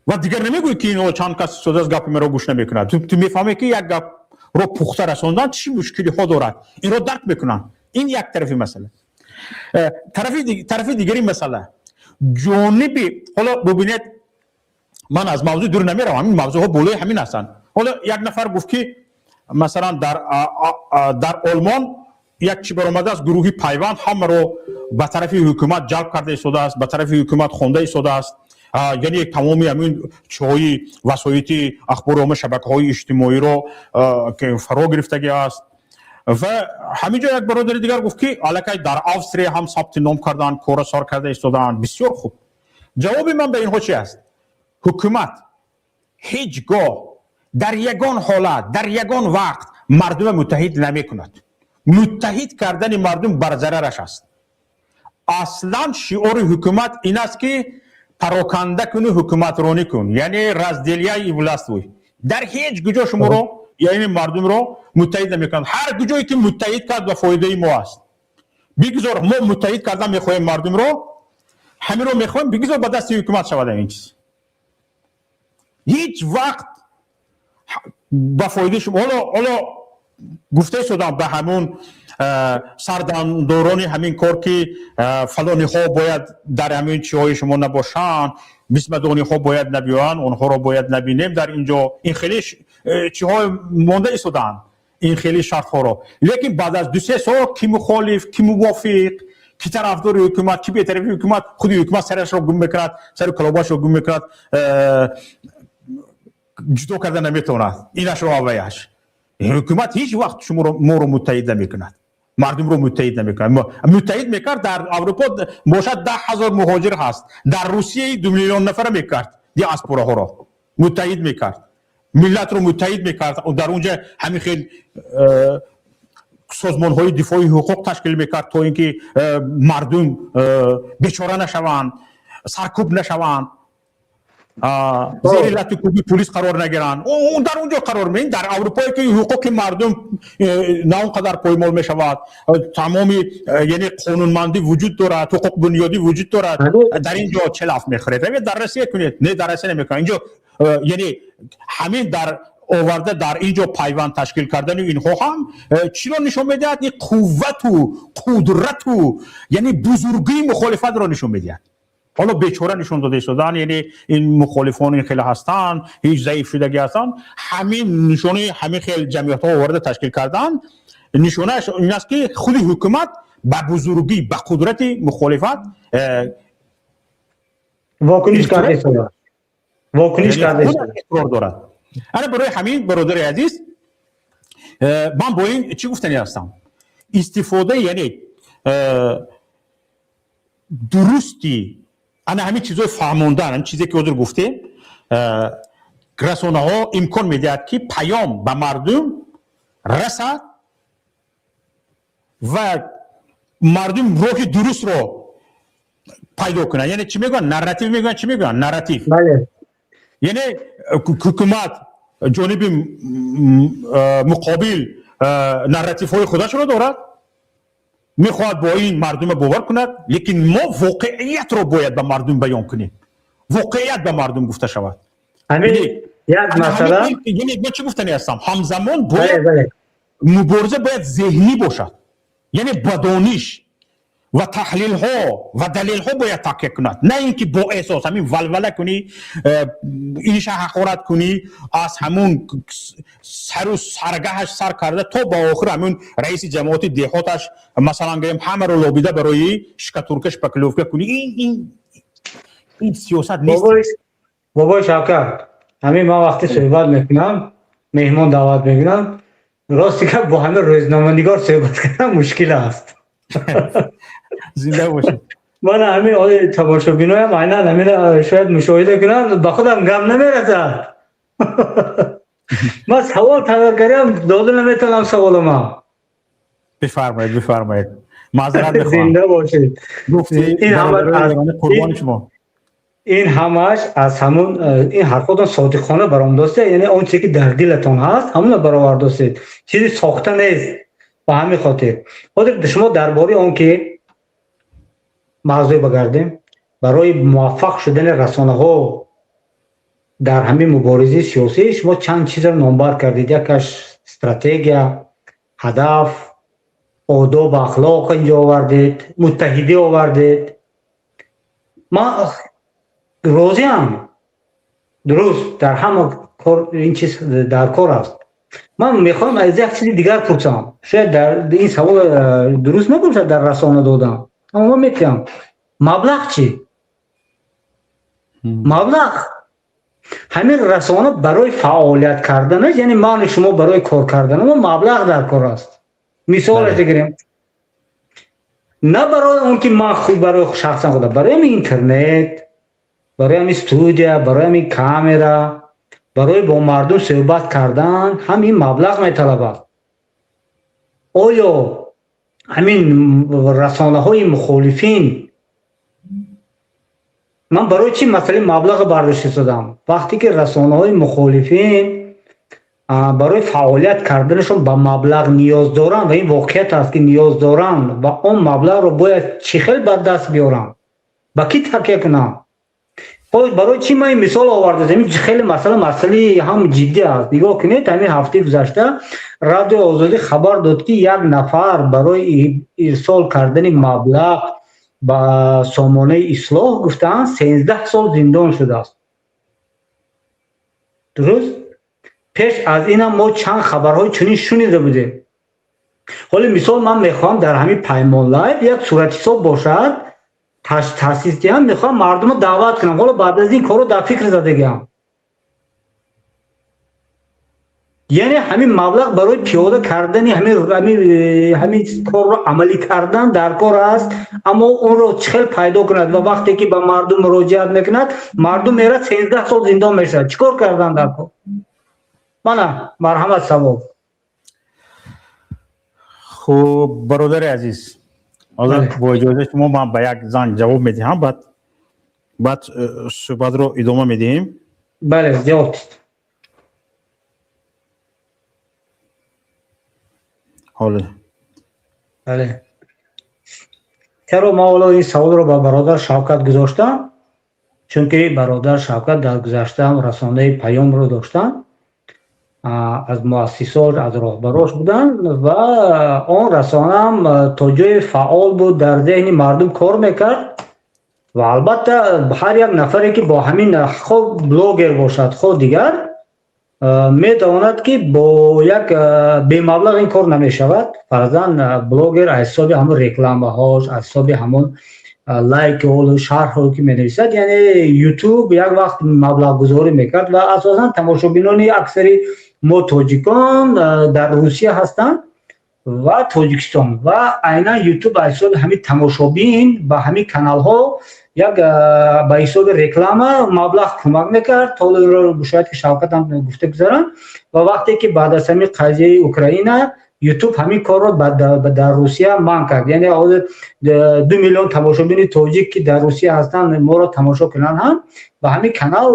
Ва дигар намегӯӣ, ки ино чанд кас истодааст, гапи маро гӯш намекунад. Ту мефаҳмӣ, ки як гапро пухта расондан чӣ мушкилиҳо дорад. Инро дарк мекунанд. Ин як тарафи масъала. Тарафи дигари масъала, ҷониби, ҳоло бубинед, ман аз мавзӯъ дур намеравам, ҳамин мавзӯъҳо болои ҳамин ҳастанд. Ҳоло як нафар гуфт, ки масалан, дар Олмон як чӣ баромадааст, гурӯҳи Пайванд ҳамаро ба тарафи ҳукумат ҷалб карда истодааст, ба тарафи ҳукумат хонда истодааст, яъне тамоми ҳамин чиҳои васоити ахбори омма, шабакаҳои иҷтимоиро фаро гирифтагӣ аст. Ва ҳамин ҷо як бародари дигар гуфт, ки аллакай дар Австрия ҳам сабти ном карданд, кора сар карда истодаанд. Бисёр хуб. Ҷавоби ман ба инҳо чи аст? Ҳукумат ҳеҷ гоҳ, дар ягон ҳолат, дар ягон вақт мардума муттаҳид намекунад. Муттаҳид кардани мардум бар зарараш аст. Аслан шиори ҳукумат ин аст, ки пароканда куну ҳукуматронӣ кун, яъне разделяй и властвуй. Дар ҳеҷ куҷо шуморо, яъне мардумро муттаҳид намекунад. Ҳар куҷое ки муттаҳид кард, ба фоидаи мо аст. Бигзор, мо муттаҳид кардан мехоҳем мардумро, ҳаминро мехоҳем, бигзор ба дасти ҳукумат шавад ин чиз. Ҳеҷ вақт ба фоидаи шумо. Ҳоло гуфта истодам ба ҳамун сардандорони ҳамин кор, ки фалониҳо бояд дар ҳамин чиҳои шумо набошанд, бисмадониҳо бояд набиёянд, онҳоро бояд набинем дар ин ҷо. Ин хеле чиҳо монда истодаанд ин хели шартҳоро. Лекин баъд аз 2-3 сол ки мухолиф, ки мувофиқ, ки тарафдори ҳукумат, ки бетарафи ҳукумат, худи ҳукумат сарашро гум мекунад, сари калобашро гум мекунад, ҷудо карда наметавонад инашро аваяш. Ҳукумат ҳеҷ вақт шуморо, моро муттаҳид намекунад, мардумро муттаҳид намекунад. Муттаҳид мекард, дар Аврупо бошад 10 000 муҳоҷир ҳаст, дар Русияи 2 миллион нафара мекард, диаспораҳоро муттаҳид мекард, миллатро муттаҳид мекард. Дар унҷа ҳамин хел созмонҳои дифои ҳуқуқ ташкил мекард, то ин ки мардум бечора нашаванд, саркӯб нашаванд, зери лату кӯби пулис қарор нагиранд. Дар он ҷо қарор ме, дар Аврупое ки ҳуқуқи мардум на он қадар поймол мешавад, тамоми яъне қонунмандӣ вуҷуд дорад, ҳуқуқбунёдӣ вуҷуд дорад, дар ин ҷо чӣ лаф мехӯред? Равед, дар Россия кунед. Не, дар Россия намекунад. Инҷо яъне ҳамин дар оварда, дар ин ҷо пайванд ташкил кардани инҳо ҳам чиро нишон медиҳад? Ин қуввату қудрату яъне бузургии мухолифатро нишон медиҳад. Ҳоло бечора нишон дода истодан, яъне ин мухолифон ин хеле ҳастанд, ҳеҷ заиф шудагӣ ҳастанд. Ҳамин нишонаи ҳамин хел ҷамъиятҳо оварда ташкил кардан, нишонааш ин аст, ки худи ҳукумат ба бузургӣ, ба қудрати мухолифат вокуниш карда истода, вокуниш карда. Иқрор дорад. Ана барои ҳамин, бародари азиз, ман бо ин чӣ гуфтани ҳастам? Истифода, яъне дурусти ана ҳамин чизҳои фаҳмондан, ҳамин чизе ки ҳозир гуфтем, расонаҳо имкон медиҳад, ки паём ба мардум расад ва мардум роҳи дурустро пайдо кунад. Яъне чӣ мегӯянд? Нарратив мегӯянд. Чӣ мегӯянд? Нарратив. Яъне ҳукумат, ҷониби муқобил нарративҳои худашро дорад, мехоҳад бо ин мардума бовар кунад, лекин мо воқеиятро бояд ба мардум баён кунем, воқеият ба мардум гуфта шавад. Як масъала. Яъне мо чӣ гуфтани ҳастам? Ҳамзамон бояд мубориза бояд зеҳнӣ бошад, яъне ба дониш ва таҳлилҳо ва далелҳо бояд такя кунад, на ин ки бо эҳсос ҳамин валвала кунӣ, иниша ҳақорат кунӣ, аз ҳамун сару саргаҳаш сар карда то ба охир ҳамун раиси ҷамоати деҳоташ, масалан гӯем, ҳамаро лобида барои штукатурка, шпаклёвка кунӣ. Ин сиёсат нест. Бобои Шавкат, ҳамин ман вақте суҳбат мекунам, меҳмон даъват мекунам, рости гап, бо ҳамин рӯзноманигор суҳбат кардан мушкил аст. Зинда бошед. Ман ҳамин тамошобиноям айнан ҳамин шояд мушоҳида кунам, ба худам гап намерасад. Ман савол тайёр кардам, дода наметавонам саволама. Бифармоед, бифармоед, маъзарат мехоҳам. Зинда бошед. Қурбони шумо. Ин ҳамааш аз ҳамун ин ҳарфотон содиқона баромадостед, яъне он чизе ки дар дилатон ҳаст, ҳамуна баровардостед, чизи сохта нест. Ба ҳамин хотир ҳозир шумо дар бораи он ки мавзӯъ багардем, барои муваффақ шудани расонаҳо дар ҳамин муборизаи сиёсӣ шумо чанд чизро номбар кардед. Якаш стратегия, ҳадаф, одобу ахлоқ инҷо овардед, муттаҳидӣ овардед. Ман розиам, дуруст, дар ҳама кор ин чиз дар кор аст. Ман мехоҳам аз як чизи дигар пурсам. Шояд дар ин савол дуруст набошад дар расона додам, аммо ман метиҳам. Маблағ чӣ? Маблағ ҳамин расона барои фаъолият карданаш, яъне мани шумо барои кор кардана мо маблағ дар кор аст. Мисолаш бигирем, на барои он ки ман худ, барои шахсан худам, барои ҳамин интернет, барои ҳамин студия, барои ҳамин камера, барои бо мардум суҳбат кардан ҳамин маблағ металабад. Оё ҳамин расонаҳои мухолифин, ман барои чӣ масъалаи маблағро бардошта истодам? Вақте ки расонаҳои мухолифин барои фаъолият карданашон ба маблағ ниёз доранд, ва ин воқеият аст ки ниёз доранд, ва он маблағро бояд чӣ хел ба даст биёранд, ба кӣ такя кунанд? Барои чӣ ман ин мисол овардам? Ин хеле масъала, масъалаи ҳам ҷиддӣ аст. Нигоҳ кунед, ҳамин ҳафтаи гузашта Радиои Озодӣ хабар дод, ки як нафар барои ирсол кардани маблағ ба сомонаи Ислоҳ, гуфтаанд, 13 сол зиндон шудааст. Дуруст. Пеш аз инам мо чанд хабарҳои чунин шунида будем. Ҳоло мисол ман мехоҳам дар ҳамин Паймон Лайв як суратҳисоб бошад, таъсис диҳам, мехоҳам мардумро даъват кунам. Ҳоло баъд аз ин корро дар фикр задагиам. Яъне ҳамин маблағ барои пиёда кардани ҳамин корро амалӣ кардан дар кор аст, аммо онро чӣ хел пайдо кунад ва вақте ки ба мардум муроҷиат мекунад, мардум мерад, 13 сол зиндон мешавад. Чӣ кор кардан дар кор? Мана марҳамат, савол. Хуб, бародари азиз, ҳозир бо иҷозаи шумо ман ба як занг ҷавоб медиҳам, баъд суҳбатро идома медиҳем. Бале, ҷавоб диҳед. Ҳоле. Бале. Чаро ман ҳоло ин саволро ба бародар Шавкат гузоштам? Чунки бародар Шавкат дар гузаштаам расонаи Паёмро доштанд, аз муассисош, аз роҳбарош буданд ва он расонаам то ҷое фаъол буд, дар зеҳни мардум кор мекард ва албатта ҳар як нафаре ки бо ҳамин, хоҳ блогер бошад, хоҳ дигар, метавонад ки бо як бемаблағ ин кор намешавад. Фарзан, блогер аз ҳисоби ҳамон рекламаҳош, аз ҳисоби ҳамон лайкҳо, шарҳҳо ки менависад, яъне Ютуб як вақт маблағгузорӣ мекард ва асосан тамошобинони аксари мо тоҷикон дар Русия ҳастанд ва Тоҷикистон, ва айнан Ютуб аз ҳисоби ҳамин тамошобин ба ҳамин каналҳо як ба ҳисоби реклама маблағ кӯмак мекард. То инро шояд ки Шавкат ҳам гуфта гузаранд. Ва вақте ки баъд аз ҳамин қазияи Украина Ютуб ҳамин корро дар Русия манъ кард, яъне ҳозир 2 миллион тамошобини тоҷик ки дар Русия ҳастанд, моро тамошо кунанд ҳам, ба ҳамин канал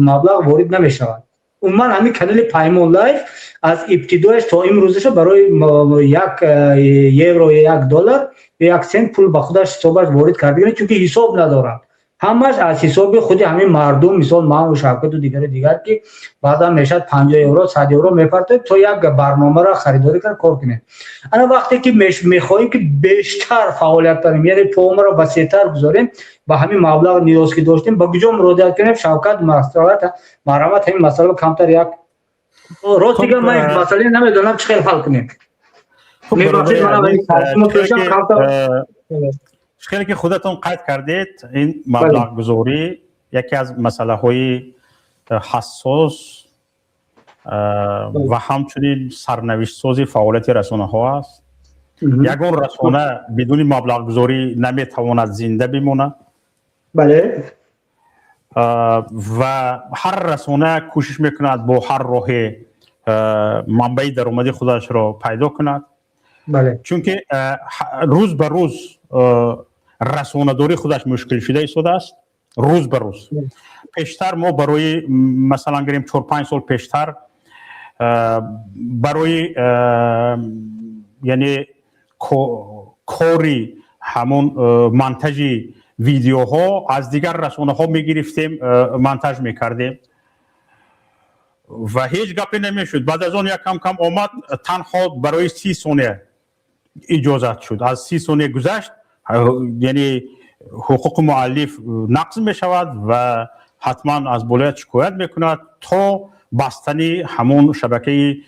маблағ ворид намешавад. Умуман ҳамин канали Паймон Лайф аз ибтидояш то имрӯзаша барои 1 евро, 1 доллар, 1 сент пул ба худаш ҳисобаш ворид карда, чунки ҳисоб надорад. Ҳамаш аз ҳисоби худи ҳамин мардум, мисол ману Шавкату дигару дигар, ки баъзан мешавад 50 евро, 100 евро мепартоед, то як барномаро харидорӣ кард, кор кунем. Ана вақте ки мехоҳем ки бештар фаъолият барем, яъне помаро васеътар гузорем, ба ҳамин маблағ ниёз ки доштем, ба куҷо муроҷиат кунем? Шавкат, марҳамат, ҳамин масъаларо камтар як рост дигар ман масъалаи намедонам чӣ хел ҳал кунем. Мебахшед, манам. Хеле ки худатон қайд кардед, ин маблағгузорӣ яке аз масъалаҳои ҳассос ва ҳамчунин сарнавиштсози фаъолияти расонаҳо аст. Ягон расона бидуни маблағгузорӣ наметавонад зинда бимонад. Ва ҳар расона кӯшиш мекунад бо ҳар роҳе манбаи даромади худашро пайдо кунад, чунки рӯз ба рӯз расонадорӣ худаш мушкил шуда истодааст, рӯз ба рӯз. Пештар мо барои, масалан гирем, 4-5 сол пештар барои, яъне кори ҳамон монтажи видеоҳо аз дигар расонаҳо мегирифтем, монтаж мекардем ва ҳеҷ гапе намешуд. Баъд аз он як кам кам омад, танҳо барои 30 сония иҷозат шуд. Аз 30 сония гузашт, яъне ҳуқуқи муаллиф нақз мешавад ва ҳатман аз болоят шикоят мекунад, то бастани ҳамон шабакаи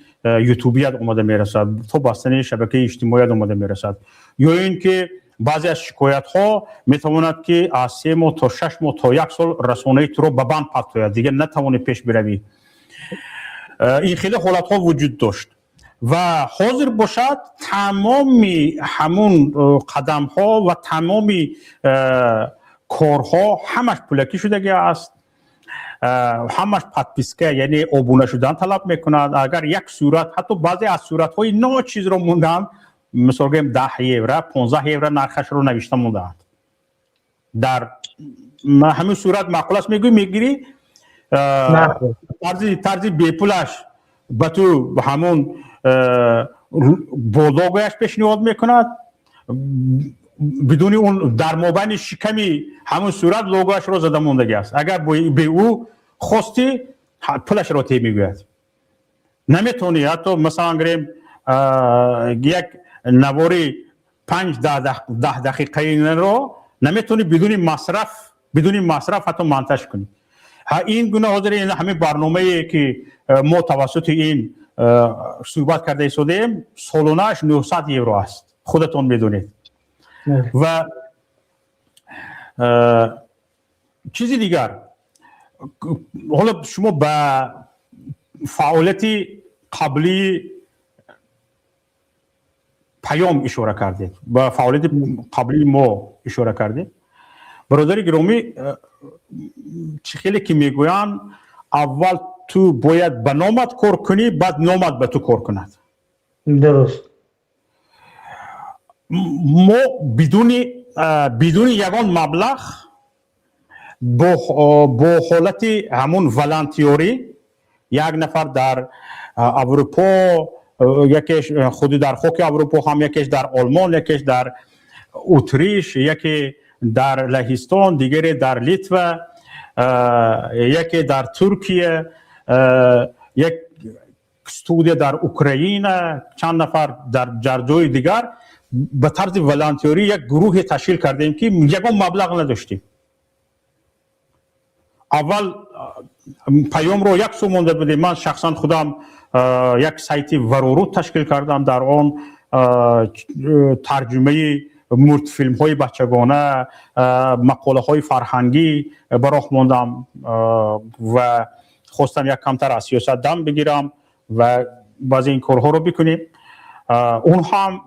ютубият омада мерасад, то бастани шабакаи иҷтимоият омада мерасад. Ё ин ки баъзе аз шикоятҳо метавонад ки аз 3 моҳ то 6 моҳ, то як сол расонаи туро ба банд партояд, дигар натавонӣ пеш биравӣ. Ин хеле ҳолатҳо вуҷуд дошт. Ва ҳозир бошад, тамоми ҳамун қадамҳо ва тамоми корҳо ҳамаш пулакӣ шудагӣ аст, ҳамаш подписка, яъне обуна шудан талаб мекунад. Агар як сурат, ҳатто баъзе аз суратҳои ночизро мондаанд, мисол гӯем, 10 евро, 15 евро нархашро навишта мондаанд. Дар ҳамин сурат маъқул аст, мегӯӣ, мегирӣ. Тарзи бепулаш ба ту ҳамон бо логояш пешниҳод мекунад, бидуни он дар мобайни шиками ҳамон сурат логояшро зада мондагӣ аст. Агар бе ӯ хостӣ, пулашро те мегӯяд. Наметавонӣ ҳатто, масалан гирем, як навори 5-10 дақиқаиро наметавонӣ бидуни масраф ҳатто монтаж кунӣ. Ин гуна ҳозир ҳамин барномае, ки мо тавассути ин суҳбат карда истодаем, солонааш 900 евро аст, худатон медонед. Ва чизи дигар, ҳоло шумо ба фаъолияти қаблии Паём ишора кардед, ба фаъолияти қаблии мо ишора кардед. Бародари гиромӣ, чӣ хеле ки мегӯянд, аввал ту бояд ба номат кор кунӣ, баъд номат ба ту кор кунад. Дуруст. Мо бидуни ягон маблағ, бо ҳолати ҳамун волонтёрӣ, як нафар дар Аврупо, якеш худи дар хоки Аврупо ҳам, якеш дар Олмон, якеш дар Утриш, яке дар Лаҳистон, дигаре дар Литва, яке дар Туркия, як студия дар Украина, чанд нафар дар ҷои дигар, ба тарзи волонтёрӣ як гурӯҳе ташкил кардем, ки ягон маблағ надоштем. Аввал Паёмро як сӯ монда будем. Ман шахсан худам як сайти Вароруд ташкил кардам, дар он тарҷумаи мултфилмҳои бачагона, мақолаҳои фарҳангӣ ба роҳ мондам ва хостам як камтар аз сиёсат дам бигирам ва баъзе ин корҳоро бикунем. Он ҳам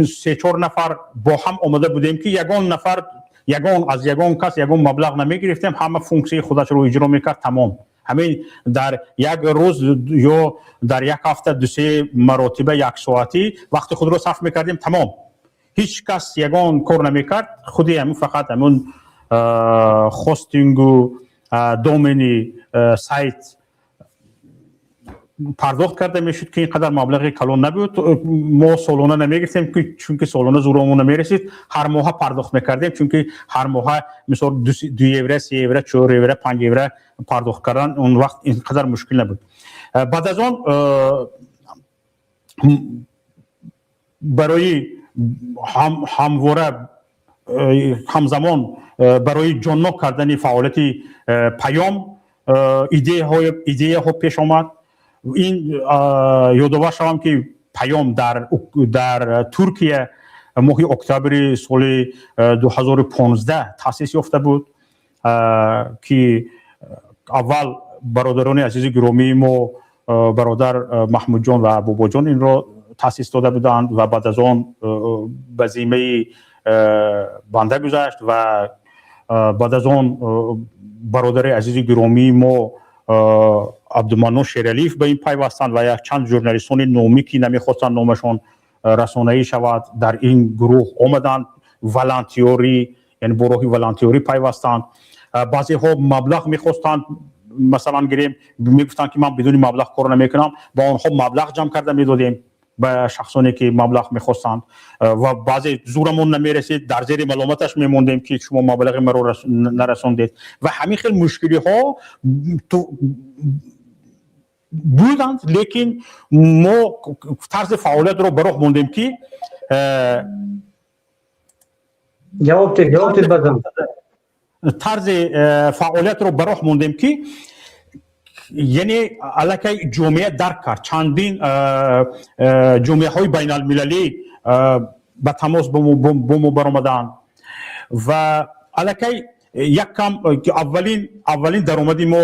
се-чор нафар бо ҳам омода будем, ки ягон нафар ягон аз ягон кас ягон маблағ намегирифтем. Ҳама функсияи худашро иҷро мекард, тамом. Ҳамин дар як рӯз ё дар як ҳафта ду-се маротиба як соатӣ вақти худро сарф мекардем, тамом. Ҳеҷ кас ягон кор намекард. Худи ҳамин, фақат ҳамун хостингу домени сайт пардохт карда мешуд, ки ин қадар маблағи калон набуд. Мо солона намегирифтем, чунки солона зӯромон намерасид. Ҳар моҳа пардохт мекардем, чунки ҳар моҳа, мисол, 2 евро, 3 евро, 4 евро, 5 евро пардохт кардан он вақт ин қадар мушкил набуд. Баъд аз он барои ҳамвора, ҳамзамон барои ҷоннок кардани фаъолияти Паём идеяҳо пеш омад. Ин ёдовар шавам, ки Паём дар Туркия моҳи октябри соли 2015 таъсис ёфта буд, ки аввал бародарони азизи гиромии мо, бародар Маҳмудҷон ва Бобоҷон, инро таъсис дода буданд ва баъд аз он ба зиммаи банда гузашт ва баъд аз он бародари азизи гиромии мо Абдуманнон Шералиев ба ин пайвастанд ва якчанд журналистони номӣ, ки намехостанд номашон расонаӣ шавад, дар ин гурӯҳ омаданд, волонтёрӣ, яъне бо роҳи волонтёрӣ пайвастанд. Баъзеҳо маблағ мехостанд, масалан гирем, мегуфтанд, ки ман бидуни маблағ кор намекунам. Ба онҳо маблағ ҷамъ карда медодем, ба шахсоне ки маблағ мехостанд. Ва баъзе зӯрамон намерасид, дар зери маломаташ мемондем, ки шумо маблағи маро нарасондед. Ва ҳамин хел мушкилиҳо буданд, лекин мо тарзи фаъолиятро ба роҳ мондем, ки Ҷавоб тед базам. Тарзи фаъолиятро ба роҳ мондем, ки яъне аллакай ҷомеа дарк кард. Чандин ҷомеаҳои байналмилалӣ ба тамос бо мо баромаданд ва аллакай як кам аввалин даромади мо,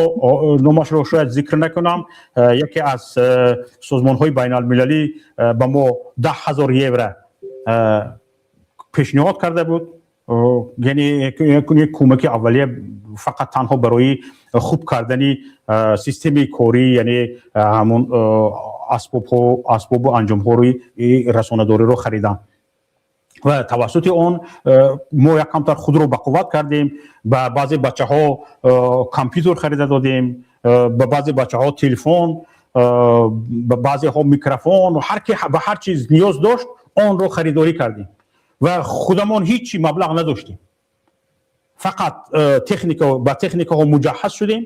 номашро шояд зикр накунам, яке аз созмонҳои байналмилалӣ ба мо 10 000 евро пешниҳод карда буд, яъне кӯмаки аввалия, фақат танҳо барои хуб кардани системаи корӣ, яъне ҳамун асбобҳо, асбобу анҷомҳои расонадориро харидан. Ва тавассути он мо як камтар худро ба қувват кардем. Ба баъзе бачаҳо компютер харида додем, ба баъзе бачаҳо телефон, ба баъзеҳо микрофон. Ҳар ки ба ҳар чиз ниёз дошт, онро харидорӣ кардем ва худамон ҳеҷ маблағ надоштем. Фақат техника, ба техникаҳо муҷаҳҳаз шудем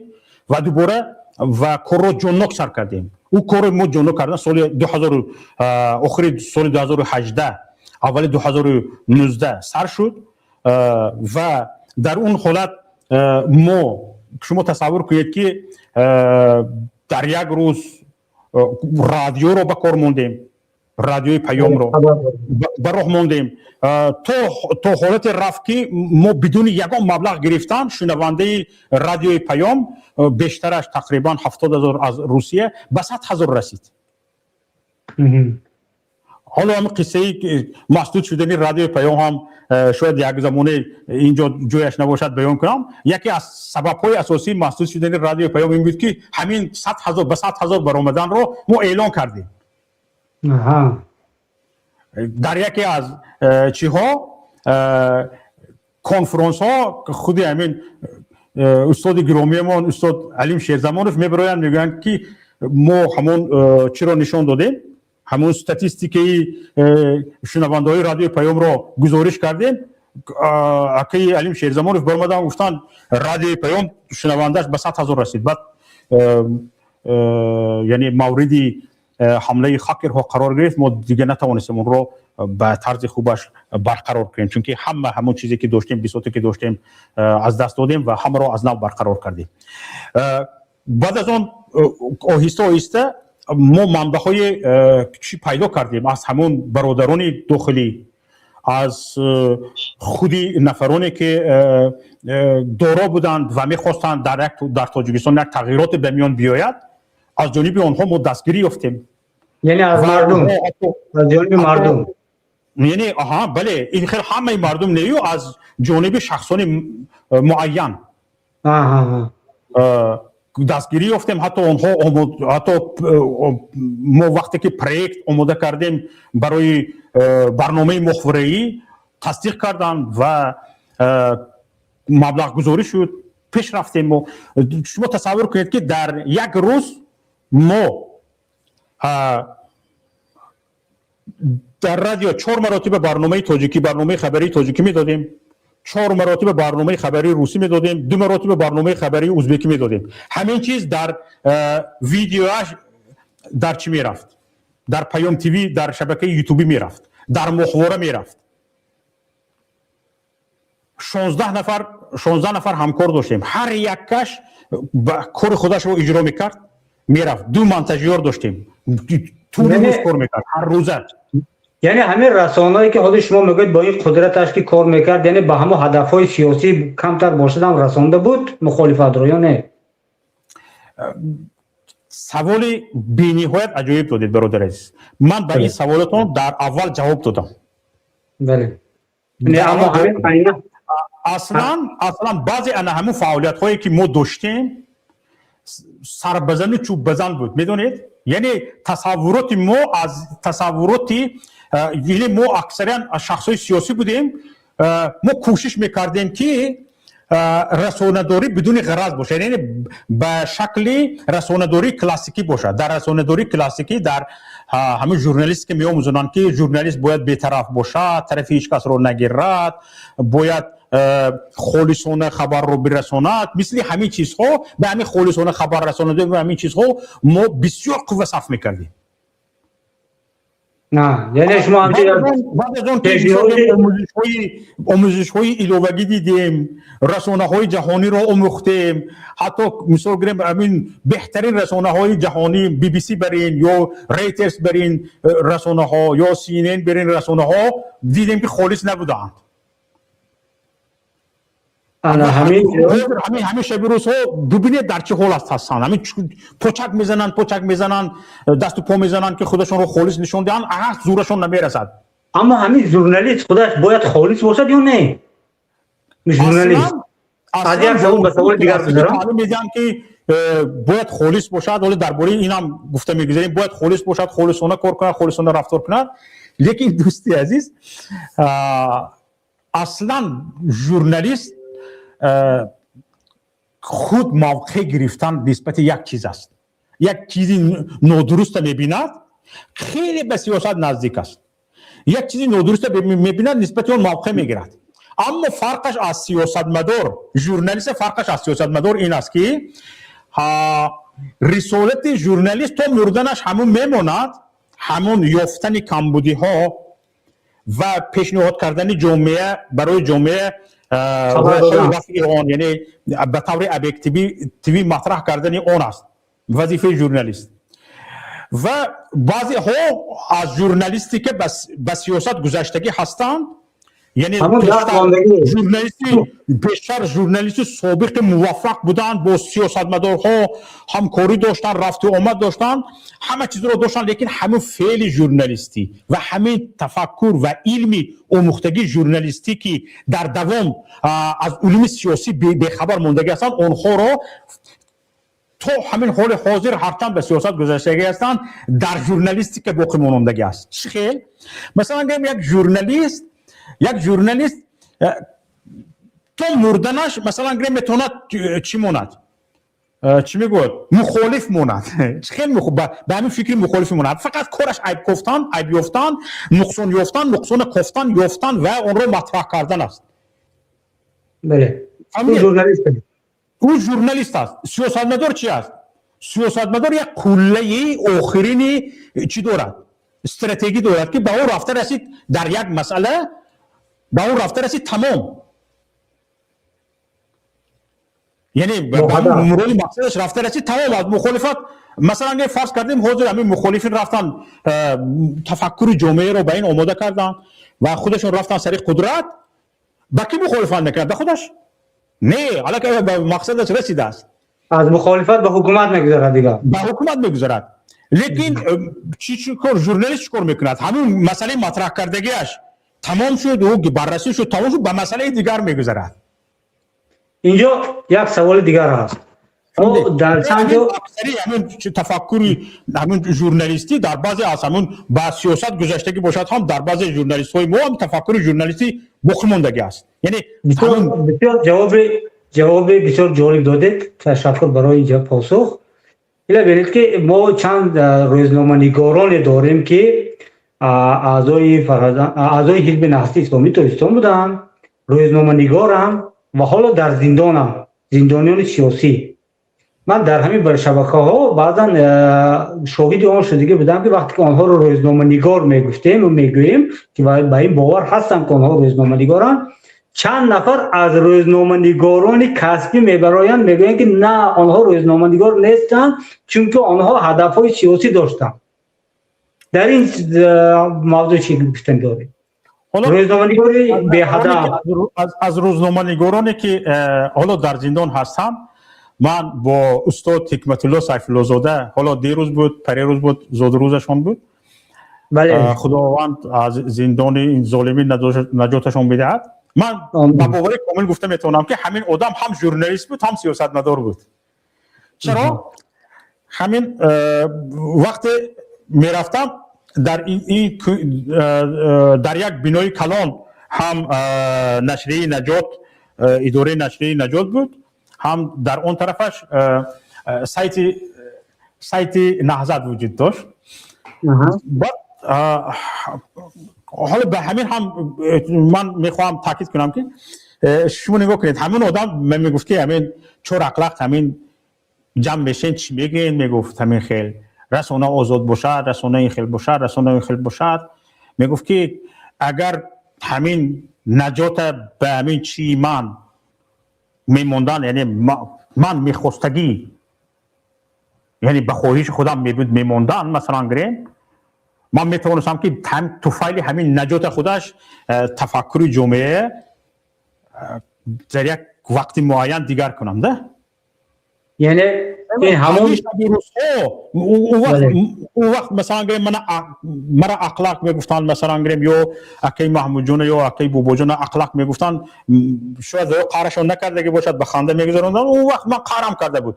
ва дубора ва корро ҷоннок сар кардем. Ӯ корро мо ҷоннок кардан соли 2000, охири соли 2018, аввали 2019 сар шуд. Ва дар он ҳолат мо Шумо тасаввур кунед, ки дар як рӯз радиоро ба кор мондем, Радиои Паёмро ба роҳ мондем, то ҳолате рафт, ки мо бидуни ягон маблағ гирифтан шунавандаи Радиои Паём бештараш тақрибан 70 000 аз Русия ба 100 000 расид. Ҳоло ҳамин қиссаи маҳдуд шудани Радиои Паём ҳам шояд як замоне инҷо ҷояш набошад баён кунам. Яке аз сабабҳои асосии маҳдуд шудани Радиои Паём ин буд, ки ҳамин 100 000 ба 100 000 баромаданро мо эълон кардем дар яке аз чиҳо, конфронсҳо. Худи ҳамин устоди гиромиямон, устод Алим Шерзамонов, мебароянд, мегӯянд, ки мо ҳамон чиро нишон додем, ҳамон статистикаи шунавандаҳои Радиои Паёмро гузориш кардем. Акаи Алим Шерзамонов баромадан, гуфтанд: «Радиои Паём шунавандааш ба 100 000 расид». Баъд яъне мавриди ҳамлаи хакерҳо қарор гирифт. Мо дига натавонистем онро ба тарзи хубаш барқарор кунем, чунки ҳама ҳамон чизе, ки доштем, бисоте, ки доштем, аз даст додем ва ҳамаро аз нав барқарор кардем. Баъд аз он оҳиста оҳиста мо манбаъҳои чӣ пайдо кардем аз ҳамон бародарони дохилӣ, аз худи нафароне, ки доро буданд ва мехостанд дар Тоҷикистон як тағйироте ба миён биёяд. Аз ҷониби онҳо мо дастгирӣ ёфтем. Яъне аз мардум, аз ҷониби мардум. Яъне, аҳа, бале, ин хел ҳамаи мардум нею, аз ҷониби шахсони муайян дастгирӣ ёфтем. Ҳатто онҳо, ҳатто мо вақте ки проект омода кардем барои барномаи моҳвораӣ, тасдиқ карданд ва маблағгузорӣ шуд, пеш рафтем мо. Шумо тасаввур кунед, ки дар як рӯз мо дар радио чор маротиба барномаи тоҷикӣ, барномаи хабарии тоҷикӣ медодем, чор маротиба барномаи хабарии русӣ медодем, ду маротиба барномаи хабарии узбекӣ медодем. Ҳамин чиз дар видеоаш дар чӣ мерафт? Дар Паём ТВ, дар шабакаи Ютубӣ мерафт, дар моҳвора мерафт. 16 нафар, 16 нафар ҳамкор доштем. Ҳар яккаш кори худашро иҷро мекард, мерафт. Ду монтажёр доштем, тӯли рӯз кор мекард, ҳар рӯза. Яъне ҳамин расонаое, ки ҳозир шумо мегӯед, бо ин қудраташ ки кор мекард, яъне ба ҳамон ҳадафҳои сиёсӣ камтар бошад ҳам расонда буд мухолифатро ё не? Саволи бениҳоят аҷоиб додед, бародари азиз. Ман ба ин саволатон дар аввал ҷавоб додам. Бале, аммо ҳамин Аслан баъзе ана ҳамун фаъолиятҳое, ки мо доштем, сарбазану чӯббазан буд, медонед. Яъне тасаввуроти мо аз тасаввуроти, яъне мо аксариян шахсҳои сиёсӣ будем. Мо кӯшиш мекардем, ки расонадорӣ бидуни ғараз бошад, яъне ба шакли расонадории классикӣ бошад. Дар расонадории классикӣ, дар ҳамин журналист ки меомӯзонанд, ки журналист бояд бетараф бошад, тарафи ҳеҷ касро нагирад, бояд холисона хабарро бирасонад, мисли ҳамин чизҳо. Ба ҳамин холисона хабар расонаду ба ҳамин чизҳо мо бисёр қувва сарф мекардем. Яъне шумо Баъд аз он ки омӯзишҳои иловагӣ дидем, расонаҳои ҷаҳониро омӯхтем, ҳатто мисол гирем, ҳамин беҳтарин расонаҳои ҷаҳонӣ, BBC барин ё Рейтерс барин расонаҳо ё CNN барин расонаҳо, дидем, ки холис набудаанд. Ҳамин шаби рӯзҳо бибинед, дар чӣ ҳолат ҳастанд. Ҳамин почак мезананд, почак мезананд, дасту по мезананд, ки худашонро холис нишон диҳанд, аҳ, зӯрашон намерасад. Аммо ҳамин журналист худаш бояд холис бошад ё не, журналист? Аз як савол ба саволи дигар гузарам. Таълим медиҳанд, ки бояд холис бошад. Ҳоло дар бораи инам гуфта мегузарем. Бояд холис бошад, холисона кор кунад, холисона рафтор кунад. Лекин, дӯсти азиз, аслан журналист худ мавқеъ гирифтан нисбати як чиз аст. Як чизи нодуруста мебинад, хеле ба сиёсат наздик аст, як чизи нодуруста мебинад, нисбати он мавқеъ мегирад. Аммо фарқаш аз сиёсатмадор, журналиста фарқаш аз сиёсатмадор ин аст, ки рисолати журналист то мурданаш ҳамун мемонад, ҳамун ёфтани камбудиҳо. Ва пешниҳод кардани ҷомеа барои ҷомеа вафъи он, яъне ба таври объективӣ матраҳ кардани он аст вазифаи журналист. Ва баъзеҳо аз журналистика ба сиёсат гузаштагӣ ҳастанд, яъне журналисти пештар, журналисти собиқи муваффақ буданд, бо сиёсатмадорҳо ҳамкорӣ доштанд, рафту омад доштанд, ҳама чизро доштанд, лекин ҳамин феъли журналистӣ ва ҳамин тафаккур ва илми омӯхтагии журналистӣ, ки дар давом аз улуми сиёсӣ бехабар мондагӣ ҳастанд, онҳоро то ҳамин ҳоли ҳозир, ҳарчанд ба сиёсат гузаштагӣ ҳастанд, дар журналистика боқӣ мондагӣ аст. Чӣ хел? Масалан, гӯем, як журналист то мурданаш, масалан, гӯем, метавонад чӣ монад, чӣ мегӯяд, мухолиф монад. Чӣ хел ба ҳамин фикри мухолиф монад? Фақат кораш айб кофтан, айб ёфтан, нуқсон ёфтан, нуқсона кофтан, ёфтан ва онро матраҳ кардан аст. Бале, ӯ журналист аст. Сиёсатмадор чи аст? Сиёсатмадор як қуллаи охирини чӣ дорад, стратегӣ дорад, ки ба ӯ рафта расид, дар як масъала ба ӯ рафта расид, тамом. Яъне муроди мақсадаш рафта расид, тамом. Аз мухолифат, масалан, фарз кардем, ҳозир ҳамин мухолифин рафтан, тафаккури ҷомеаро ба ин омода карданд ва худашон рафтан сари қудрат. Ба кӣ мухолифат мекунад? Ба худаш не, аллакай ба мақсадаш расидааст. Аз мухолифат ба ҳукумат мегузарад дигар. Ба ҳукумат мегузарад. Лекин чӣ кор, журналист чӣ кор мекунад? Ҳамин масъалаи матраҳ кардагиаш тамом шуд, ӯ баррасӣ шуд, тамом шуд, ба масъалаи дигар мегузарад. Инҷо як саволи дигар ҳаст. Дар чанд ҷо ҳамин тафаккури ҳамин журналистӣ дар баъзе аз ҳамун ба сиёсат гузаштагӣ бошад ҳам, дар баъзе журналистҳои мо ҳам тафаккури журналистӣ боқӣ мондагӣ аст. Яъне бисёр ҷавоби бисёр ҷолиб додед, ташаккур барои ин посух. Ила бинед, ки мо чанд рӯзноманигороне дорем, ки аъзои Ҳизби Наҳзати Исломии Тоҷикистон буданд, рӯзноманигорам ва ҳоло дар зиндонам, зиндониёни сиёсӣ. Ман дар ҳамин шабакаҳо баъзан шоҳиди он шудагӣ будам, ки вақте ки онҳоро рӯзноманигор мегуфтем ва мегӯем, ки ба ин бовар ҳастам, ки онҳо рӯзноманигоранд, чанд нафар аз рӯзноманигорони касбӣ мебароянд, мегӯянд, ки на, онҳо рӯзноманигор нестанд, чунки онҳо ҳадафҳои сиёсӣ доштанд. Дар ин мавзӯъ чӣ гуфтан доред? Рӯзноманигори беҳадаф. Аз рӯзноманигороне, ки ҳоло дар зиндон ҳастанд, ман бо устод Ҳикматулло Сайфуллозода, ҳоло дирӯз буд, парерӯз буд, зодрӯзашон буд, худованд аз зиндони ин золимӣ наҷоташон бидиҳад. Ман ба бовари комил гуфта метавонам, ки ҳамин одам ҳам журналист буд, ҳам сиёсатмадор буд. Чаро? Ҳамин вақте мерафтам, дар як бинои калон ҳам нашрияи Наҷот, идораи нашрияи Наҷот буд, ҳам дар он тарафаш сайти Наҳзат вуҷуд дошт. Баъд ҳоло ба ҳамин ҳам ман мехоҳам таъкид кунам, ки шумо нигоҳ кунед, ҳамин одам мегуфт, ки ҳамин чор ақлақ ҳамин ҷамъ мешен, чӣ мегӯен? Мегуфт, ҳамин хел расона озод бошад, расона ин хел бошад, расона ин хел бошад. Мегуфт, ки агар ҳамин Наҷота ба ҳамин чии ман мемондан, яъне ман мехостагӣ, яъне ба хоҳиши худам мебуд, мемондан, масалан гирем, ман метавонистам, ки туфайли ҳамин Наҷота худаш тафаккури ҷомеа дар як вақти муайян дигар кунам да. Яъне ҳамон ӯ вақт, масалан гирем, мара ақлақ мегуфтанд, масалан гирем, ё акаи Маҳмудҷона, ё акаи Бобоҷона ақлақ мегуфтанд. Шояд ё қаҳрашон накардагӣ бошад, ба ханда мегузаронданд. Он вақт ман қаҳрам карда буд.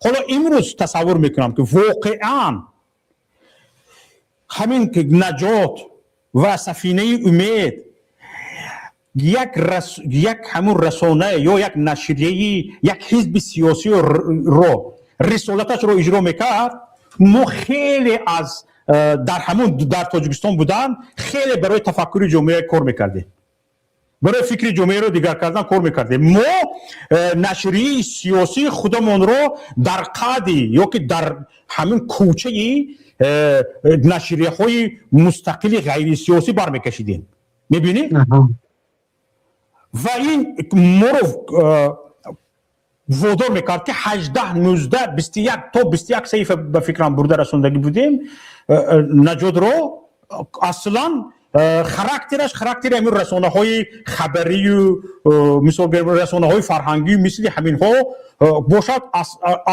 Ҳоло имрӯз тасаввур мекунам, ки воқеан ҳамин ки Наҷот ва Сафинаи Умед як ҳамун расона ё як нашрияи як ҳизби сиёсиро рисолаташро иҷро мекард, мо хеле аз дар ҳамун дар Тоҷикистон будан хеле барои тафаккури ҷомеа кор мекардем, барои фикри ҷомеаро дигар кардан кор мекардем. Мо нашрияи сиёсии худамонро дар қаъди ё ки дар ҳамин кӯчаи Нашрияҳои мустақили ғайрисиёсӣ бармекашидем, мебинӣ, ва ин моро водор мекард, ки 18, 19, 21 то 21 саҳифа, ба фикрам, бурда расондагӣ будем. Наҷотро аслан характераш характери ҳамин расонаҳои хабарию, мисол, расонаҳои фарҳангию мисли ҳаминҳо бошад,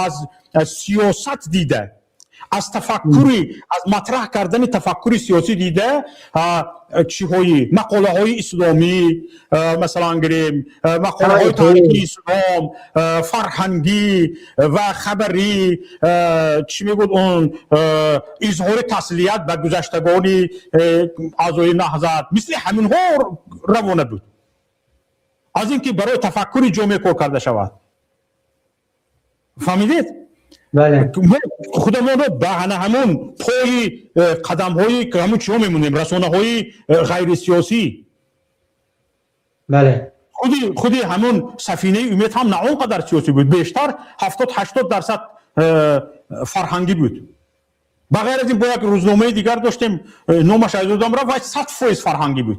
аз сиёсат дида, аз тафаккури, аз матраҳ кардани тафаккури сиёсӣ дида, чиҳои мақолаҳои исломӣ, масалан гирем, мақолаҳои таърихи ислом, фарҳангӣ ва хабарӣ, чӣ мегӯд, он изҳори таслият ба гузаштагони аъзои Наҳзат, мисли ҳаминҳо равона буд, аз ин ки барои тафаккури ҷомеа кор карда шавад. Фаҳмидед? Мо худамонро ба ана ҳамон пои қадамҳои ҳамон чиҳо мемонем, расонаҳои ғайрисиёсӣ. Худи ҳамон Сафинаи умед ҳам на он қадар сиёсӣ буд, бештар 70-80% фарҳангӣ буд. Ба ғайр аз ин, бо як рӯзномаи дигар доштем, номаш аз ёдам рафт, вай 100% фарҳангӣ буд.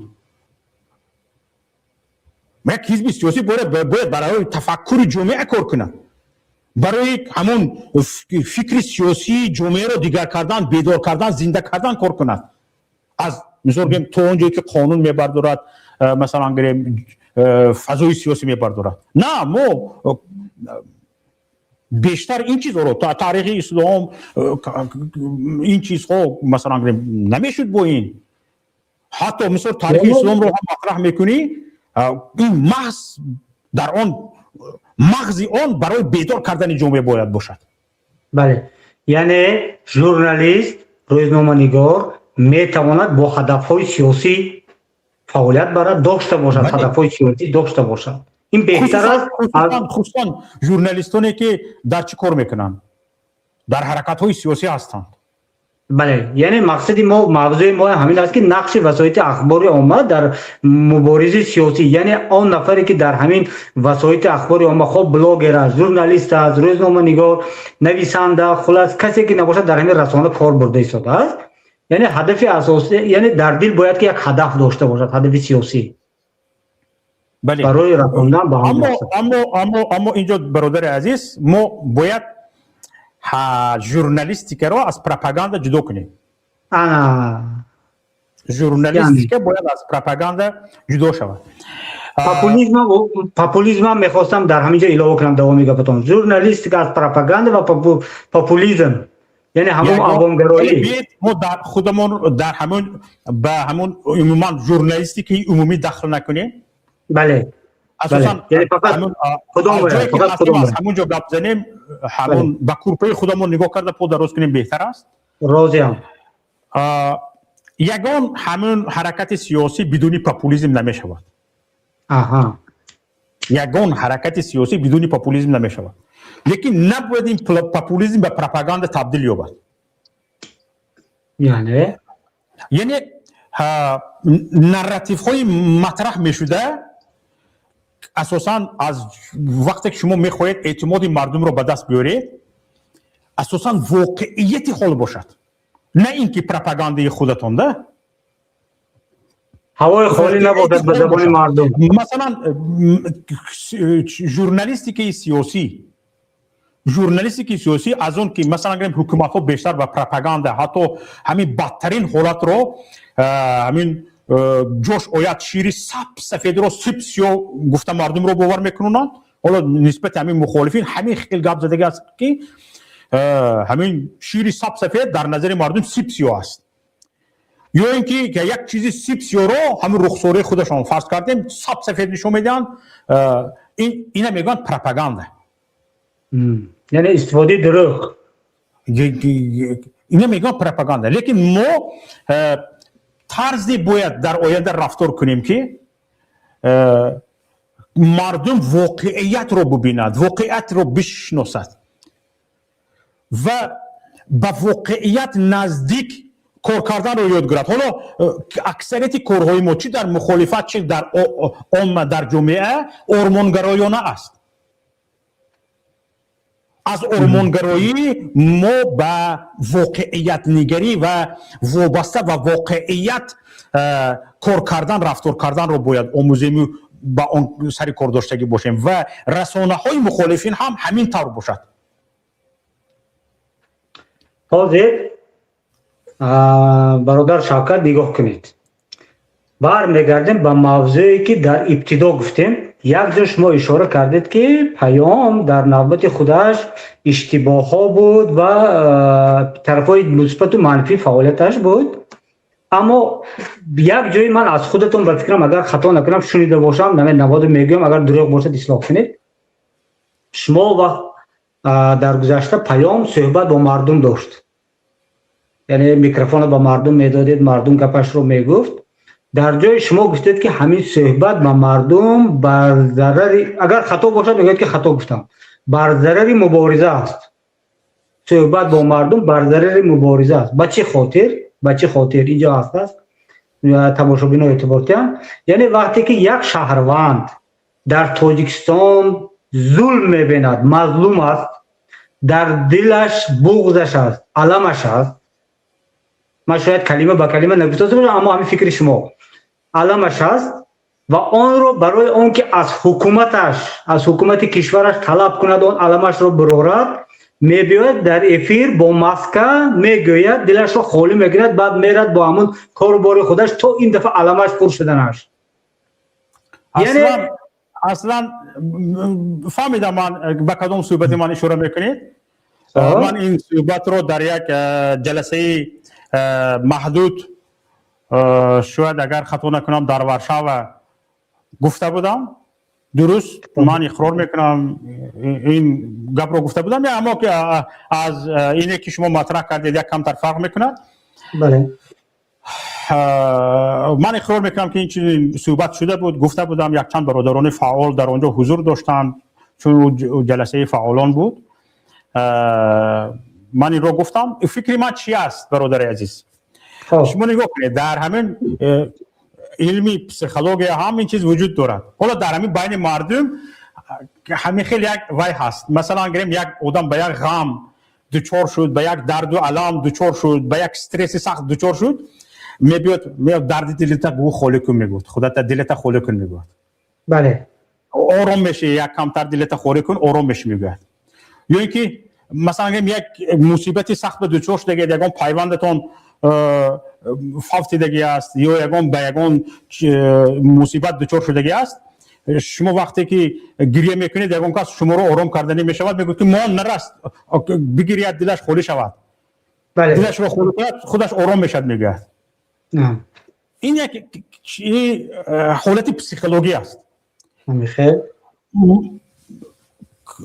Як ҳизби сиёсӣ бояд барои тафаккури ҷомеа кор кунад, барои ҳамон фикри сиёсии ҷомеаро дигар кардан, бедор кардан, зинда кардан кор кунад, аз мисол гирем, то он ҷое ки қонун мебардорад, масалан гирем, фазои сиёсӣ мебардорад. На, мо бештар ин чизҳоро, таърихи ислом, ин чизҳо, масалан гирем, намешуд бо ин. Ҳатто, мисол, таърихи исломро ҳам матраҳ мекунӣ, ин маҳз дар он мағзи он барои бедор кардани ҷомеа бояд бошад. Бале, яъне журналист, рӯзноманигор метавонад бо ҳадафҳои сиёсӣ фаъолият барад, дошта бошад, ҳадафҳои сиёсӣ дошта бошад, ин беҳтар аст. Хусусан журналистоне, ки дар чӣ кор мекунанд, дар ҳаракатҳои сиёсӣ ҳастанд. Бале, яъне мақсади мо, мавзӯи мо ҳамин аст, ки нақши васоити ахбори омма дар муборизаи сиёсӣ. Яъне он нафаре, ки дар ҳамин васоити ахбори омма, хоб блогер аст, журналист аст, рӯзноманигор, нависанда, хулас, касе ки набошад, дар ҳамин расона кор бурда истодааст, яъне ҳадафи асосӣ, яъне дар дил бояд ки як ҳадаф дошта бошад, ҳадафи сиёсӣ барои расондан ба. Аммо инҷо, бародари азиз, мо бояд журналистикаро аз пропаганда ҷудо кунем. Журналистика бояд аз пропаганда ҷудо шавад. Популизмам мехостам дар ҳамин ҷо илова кунам, давоми гапатон. Журналистика аз пропаганда ва популизм, яъне ҳамон авомгароӣ. Мо дар худамон дар ҳамон ба ҳамон умуман журналистикаи умумӣ дахл накунем. Асосан аз ҳамон ҷо гап занем, ҳамон ба курпаи худамон нигоҳ карда, по дароз кунем, беҳтар аст. Розиам. Ягон ҳамон ҳаракати сиёсӣ бидуни популизм намешавад. Ягон ҳаракати сиёсӣ бидуни популизм намешавад, лекин набояд ин популизм ба пропаганда табдил ёбад. Яъне? Яъне нарративҳои матраҳ мешуда, асосан аз вақте ки шумо мехоҳед эътимоди мардумро ба даст биёред, асосан воқеияти ҳол бошад, на ин ки пропагандаи худатон да. Ҳавои холӣ набошад, ба забони мардум. Масалан, журналистикаи сиёсӣ аз он ки, масалан гирем, ҳукуматҳо бештар ба пропаганда, ҳатто ҳамин бадтарин ҳолатро, ҳамин ҷош ояд, шири сап сафедро сип сиёҳ гуфта, мардумро бовар мекунонанд. Ҳоло нисбати ҳамин мухолифин ҳамин хел гап задагӣ аст, ки ҳамин шири сап сафед дар назари мардум сип сиёҳ аст, ё ин ки як чизи сип сиёҳро ҳамин рухсораи худашон, фарз кардем, сап сафед нишон медиҳанд. Ина мегӯянд пропаганда. Яъне истифодаи дурӯғ. Ина мегӯянд пропаганда. Лекин мо тарзе бояд дар оянда рафтор кунем, ки мардум воқеиятро бубинад, воқеиятро бишносад ва ба воқеият наздик кор карданро ёд гирад. Ҳоло аксарияти корҳои мо, чӣ дар мухолифат, чӣ дар омма, дар ҷомеа, ормонгароёна аст. Аз ормонгароӣ мо ба воқеиятнигарӣ ва вобаста ба воқеият кор кардан, рафтор карданро бояд омӯзему ба он сари кор доштагӣ бошем ва расонаҳои мухолифин ҳам ҳамин тавр бошад. Ҳозир, бародар Шавкат, нигоҳ кунед, бармегардем ба мавзӯе, ки дар ибтидо гуфтем. Як ҷо шумо ишора кардед, ки паём дар навбати худаш иштибоҳҳо буд ва тарафҳои мусбату манфӣ фаъолияташ буд. Аммо як ҷое ман аз худатон, ба фикрам, агар хато накунам, шунида бошам, наводу мегӯям, агар дурӯғ бошад, ислоҳ кунед. Шумо вақт дар гузашта паём суҳбат бо мардум дошт, яъне микрофонро ба мардум медодед, мардум гапашро мегуфт. Дар ҷои шумо гуфтед, ки ҳамин суҳбат ба мардум бар зарари, агар хато бошад, мегӯяд, ки хато гуфтам, бар зарари мубориза аст. Суҳбат бо мардум бар зарари мубориза аст. Ба чӣ хотир? Ба чӣ хотир? Инҷо ҳаст аст, тамошобино эътибор диҳанд. Яъне вақте ки як шаҳрванд дар Тоҷикистон зулм мебинад, мазлум аст, дар дилаш буғзаш аст, аламаш аст. Ман шояд калима ба калима нагуфта бошам, аммо ҳамин фикри шумо, аламаш аст ва онро барои он ки аз ҳукуматаш, аз ҳукумати кишвараш талаб кунад, он аламашро бирорад, мебиёяд дар эфир бо маска мегӯяд, дилашро холӣ мекунад, баъд мерад бо ҳамун кору бори худаш, то ин дафъа аламаш пур шуданаш. Яъне аслан фаҳмидам ман, ба кадом суҳбати ман ишора мекунед. Ман ин суҳбатро дар як ҷаласаи маҳдуд, шояд, агар хато накунам, дар Варшава гуфта будам. Дуруст, ман иқрор мекунам, ин гапро гуфта будам, аммо ки аз ине ки шумо матраҳ кардед, як камтар фарқ мекунад. Ман иқрор мекунам, ки ин чунин суҳбат шуда буд, гуфта будам. Якчанд бародарони фаъол дар он ҷо ҳузур доштанд, чун ҷаласаи фаъолон буд. Ман инро гуфтам. Фикри ман чи аст, бародари азиз? Шумо нигоҳ кунед, дар ҳамин илми психология ҳам ин чиз вуҷуд дорад. Ҳоло дар ҳамин байни мардум ҳамин хел як вай ҳаст. Масалан, гирем, як одам ба як ғам дучор шуд, ба як дарду алам дучор шуд, ба як стресси сахт дучор шуд, мебиёд, меёд, дарди дилата гӯ, холӣ кун, мегӯяд, худата дилата холӣ кун, мегӯяд. Ором меши, як камтар дилата холӣ кун, ором меши, мегӯяд. Ё ин ки, масалан, гирем, як мусибати сахт ба дучор шудагед, ягон пайвандатон фавтидагӣ аст ё ягон ба ягон мусибат дучор шудагӣ аст, шумо вақте ки гирья мекунед, ягон кас шуморо ором карданӣ мешавад, мегӯяд, ки мо нараст, бигирияд, дилаш холӣ шавад, дилашро холӣ кунад, худаш ором мешавад, мегӯяд. Ин як ҳолати психологӣ аст.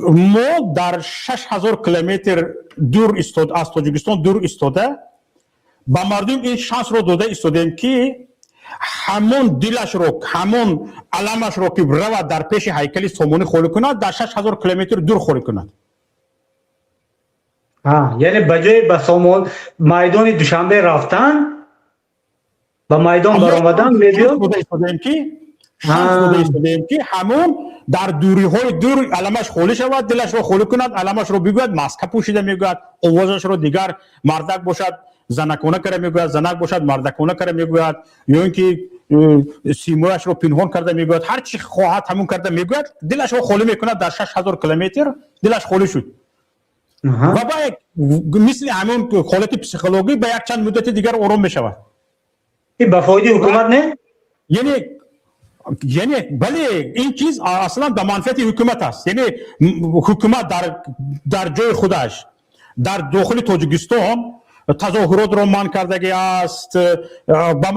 Мо дар 6000 километр дур аз Тоҷикистон дур истода, ба мардум ин шансро дода истодем, ки ҳамон дилашро, ҳамон аламашро, ки равад, дар пеши ҳайкали Сомонӣ холӣ кунад, дар 6000 километр дур холӣ кунад. Яъне ба ҷои ба Сомон майдони Душанбе рафтан, ба майдон баромадан, мебиёд. Ки шанс дода истодаем, ки ҳамон дар дуриҳои дур аламаш холӣ шавад, дилашро холӣ кунад, аламашро бигӯяд, маска пӯшида мегӯяд, овозашро дигар, мардак бошад, занакона кара мегӯяд, занак бошад, мардакона кара мегӯяд, ё ин ки симояшро пинҳон карда мегӯяд, ҳар чи хоҳад, ҳамон карда мегӯяд, дилашро холӣ мекунад дар 6000 километр. Дилаш холӣ шуд ва ба як мисли ҳамон ҳолати психологӣ ба як чанд муддати дигар ором мешавад. Ин ба фоидаи ҳукумат не? Яъне бале, ин чиз аслан ба манфиати ҳукумат аст. Яъне ҳукумат дар ҷои худаш, дар дохили Тоҷикистон тазоҳуротро манъ кардагӣ аст, ба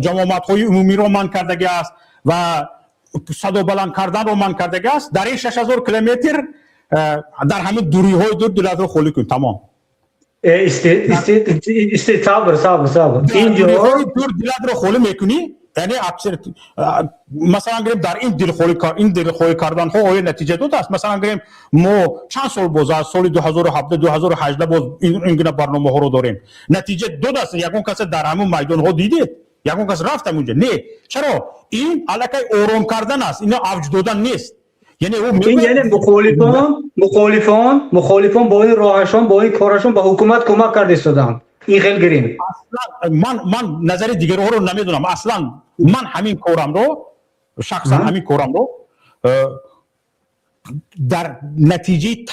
ҷамоатҳои умумиро манъ кардагӣ аст ва садобаланд карданро манъ кардагӣ аст. Дар ин 6000 километр, дар ҳамин дуриҳои дур дилатро холӣ кун, тамом. Сабр, сабр, сабр. Инҷо дур дилатро холӣ мекунӣ. Яъне масалан гирем, дар ин дилхолӣ, ин дилхолӣ карданҳо оё натиҷа додааст? Масалан гирем, мо чанд сол боз, аз соли 2017, 2018 боз ин гуна барномаҳоро дорем. Натиҷа додааст? Ягон касе дар ҳамун майдонҳо дидед? Ягон кас рафт ҳамунҷа? Не. Чаро? Ин аллакай ором кардан аст, ино авҷ додан нест. Яъне ин яъне мухолифон бо ин роҳашон, бо ин корашон ба ҳукумат кӯмак карда истоданд. Ин хел гирем. Ман назари дигарҳоро намедонам. Аслан ман ҳамин корамро, шахсан ҳамин корамро дар натиҷаи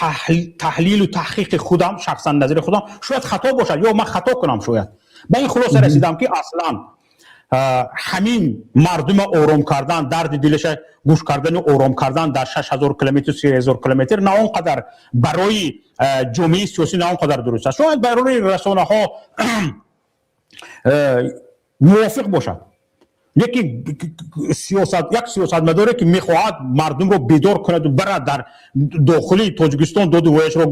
таҳлилу таҳқиқи худам, шахсан назари худам, шояд хато бошад ё ман хато кунам, шояд, ба ин хулоса расидам, ки аслан ҳамин мардума ором кардан, дарди дилаша гӯш кардану ором кардан дар 6000 километр, 3000 километр на он қадар барои ҷомеаи сиёсӣ на он қадар дуруст аст. Шояд барои расонаҳо мувофиқ бошад, лекин сиёсат, як сиёсатмадоре, ки мехоҳад мардумро бедор кунаду барад, дар дохили Тоҷикистон доду вояшро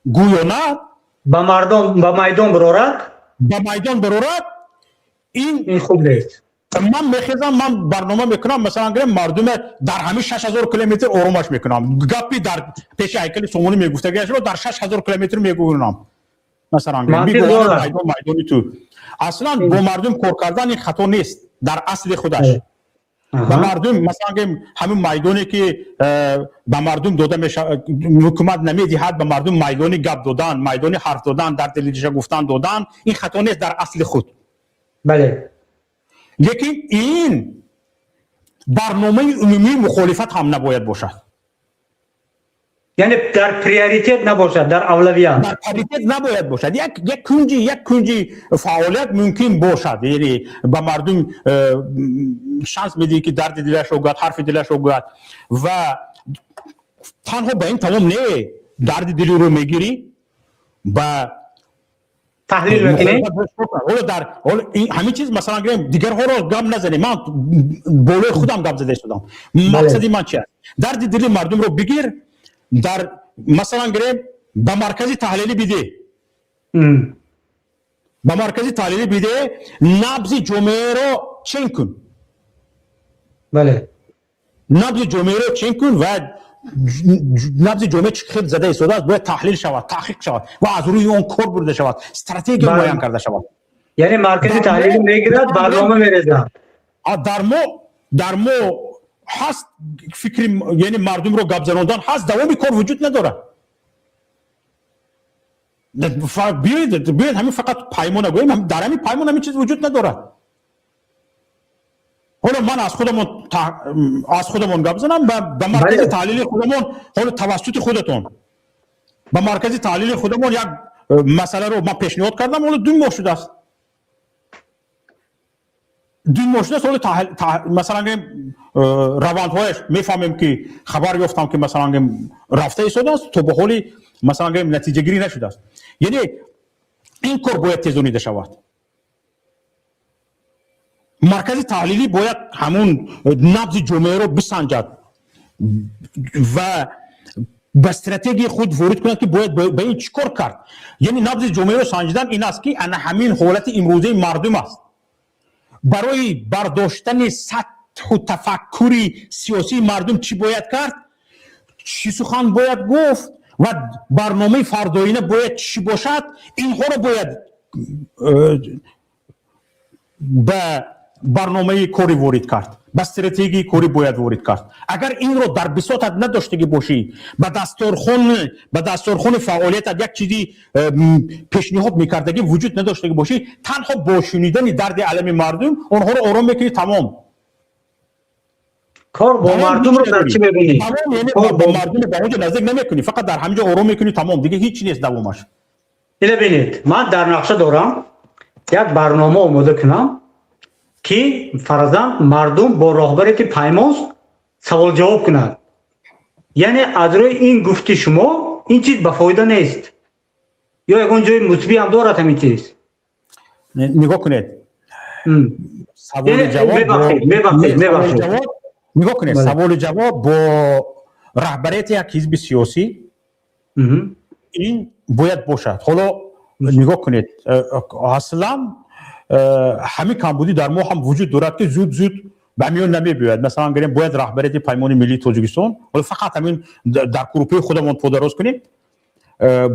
гӯёнад, ба мардум, ба майдон бирорад, ба майдон бирорад, ин ин хуб нест. Ман мехезам, ман барнома мекунам, масалан гирем, мардуме дар ҳамин 6000 километр оромаш мекунам. Гапи дар пеши ҳайкали Сомонӣ мегуфтагиашро дар 6000 километр мегӯнам, масалан. Майдон майдони ту. Аслан бо мардум кор кардан ин хато нест дар асли худаш. Ба мардум, масалан гӯем, ҳамин майдоне, ки ба мардум дода мешавад, ҳукумат намедиҳад ба мардум майдони гап додан, майдони ҳарф додан, дар телевизион гуфтан додан, ин хато нест дар асли худ. Лекин ин барномаи умумии мухолифат ҳам набояд бошад. Яъне дар приоритет набошад, дар авлавият. Дар приоритет набояд бошад. Як кунҷи фаъолият мумкин бошад, яъне ба мардум шанс медиҳӣ, ки дарди дилашро гӯяд, ҳарфи дилашро гӯяд, ва танҳо ба ин тамом не, дарди дилиро мегирӣ, ба таҳлил мекунӣ. Ҳоло дар ҳоло ҳамин чиз, масалан гирем, дигарҳоро гап назанем, ман болои худам гап зада истодам. Мақсади ман чи аст? Дарди дили мардумро бигир, дар, масалан гирем, ба маркази таҳлилӣ бидеҳ, ба маркази таҳлилӣ бидеҳ, набзи ҷомеаро чен кун. Набзи ҷомеаро чен кун ва набзи ҷомеа чӣ хел зада истодааст, бояд таҳлил шавад, таҳқиқ шавад ва аз рӯи он кор бурда шавад, стратегия муайян карда шавад. Яъне маркази таҳлилӣ мегирад, барнома мерезад. Дар мо ҳаст фикри, яъне мардумро гап зарондан ҳаст, давоми кор вуҷуд надорад. Биёед, ҳамин фақат Паймона гӯем, дар ҳамин Паймон ҳамин чиз вуҷуд надорад. Ҳоло ман аз худамон гап занам, ба маркази таҳлили худамон, ҳоло тавассути худатон ба маркази таҳлили худамон як масъаларо ман пешниҳод кардам, ҳоло 2 моҳ шудааст, 2 моҳ шудааст. Ҳоло, масалан гӯем, равандҳояш мефаҳмем, ки хабар ёфтам, ки, масалан гӯем, рафта истодааст, то ба ҳоли, масалан гӯем, натиҷагирӣ нашудааст. Яъне ин кор бояд тезонида шавад. Маркази таҳлилӣ бояд ҳамун набзи ҷомеаро бисанҷад ва ба стратегияи худ ворид кунад, ки бояд ба ин чӣ кор кард. Яъне набзи ҷомеаро санҷидан ин аст, ки ана ҳамин ҳолати имрӯзаи мардум аст, барои бардоштани сатҳу тафаккури сиёсии мардум чӣ бояд кард, чӣ сухан бояд гуфт ва барномаи фардоина бояд чӣ бошад. Инҳоро бояд ба барномаи корӣ ворид кард, ба стратегияи корӣ бояд ворид кард. Агар инро дар бисотат надоштагӣ бошӣ, ба дасторхони фаъолиятат як чизи пешниҳод мекардагӣ вуҷуд надоштагӣ бошӣ, танҳо бо шунидани дарди алами мардум онҳоро ором мекунӣ, тамом. Кор бо мардумро дар чӣ мебинӣ? Тамом, яъне бо мардуми ба онҷо наздик намекунӣ, фақат дар ҳаминҷо ором мекунӣ, тамом, дига ҳеҷ нест давомаш. Ина бинед, ман дар нақша дорам як барнома омода кунам, ки фарзан мардум бо роҳбаре, ки Паймонст, саволҷавоб кунад. Яъне аз рӯи ин гуфти шумо, ин чиз ба фоида нест ё ягон ҷои мусбӣ ҳам дорад ҳамин чиз? Нигоҳ кунед, саволи ҷавоб, мебахшед. Нигоҳ кунед, саволу ҷавоб бо раҳбарияти як ҳизби сиёсӣ ин бояд бошад. Ҳоло нигоҳ кунед, аслан ҳамин камбудӣ дар мо ҳам вуҷуд дорад, ки зуд зуд ба миён намебиёяд. Масалан гирем, бояд раҳбарияти Паймони миллии Тоҷикистон, ҳоло фақат ҳамин дар курупаи худамон подароз кунем,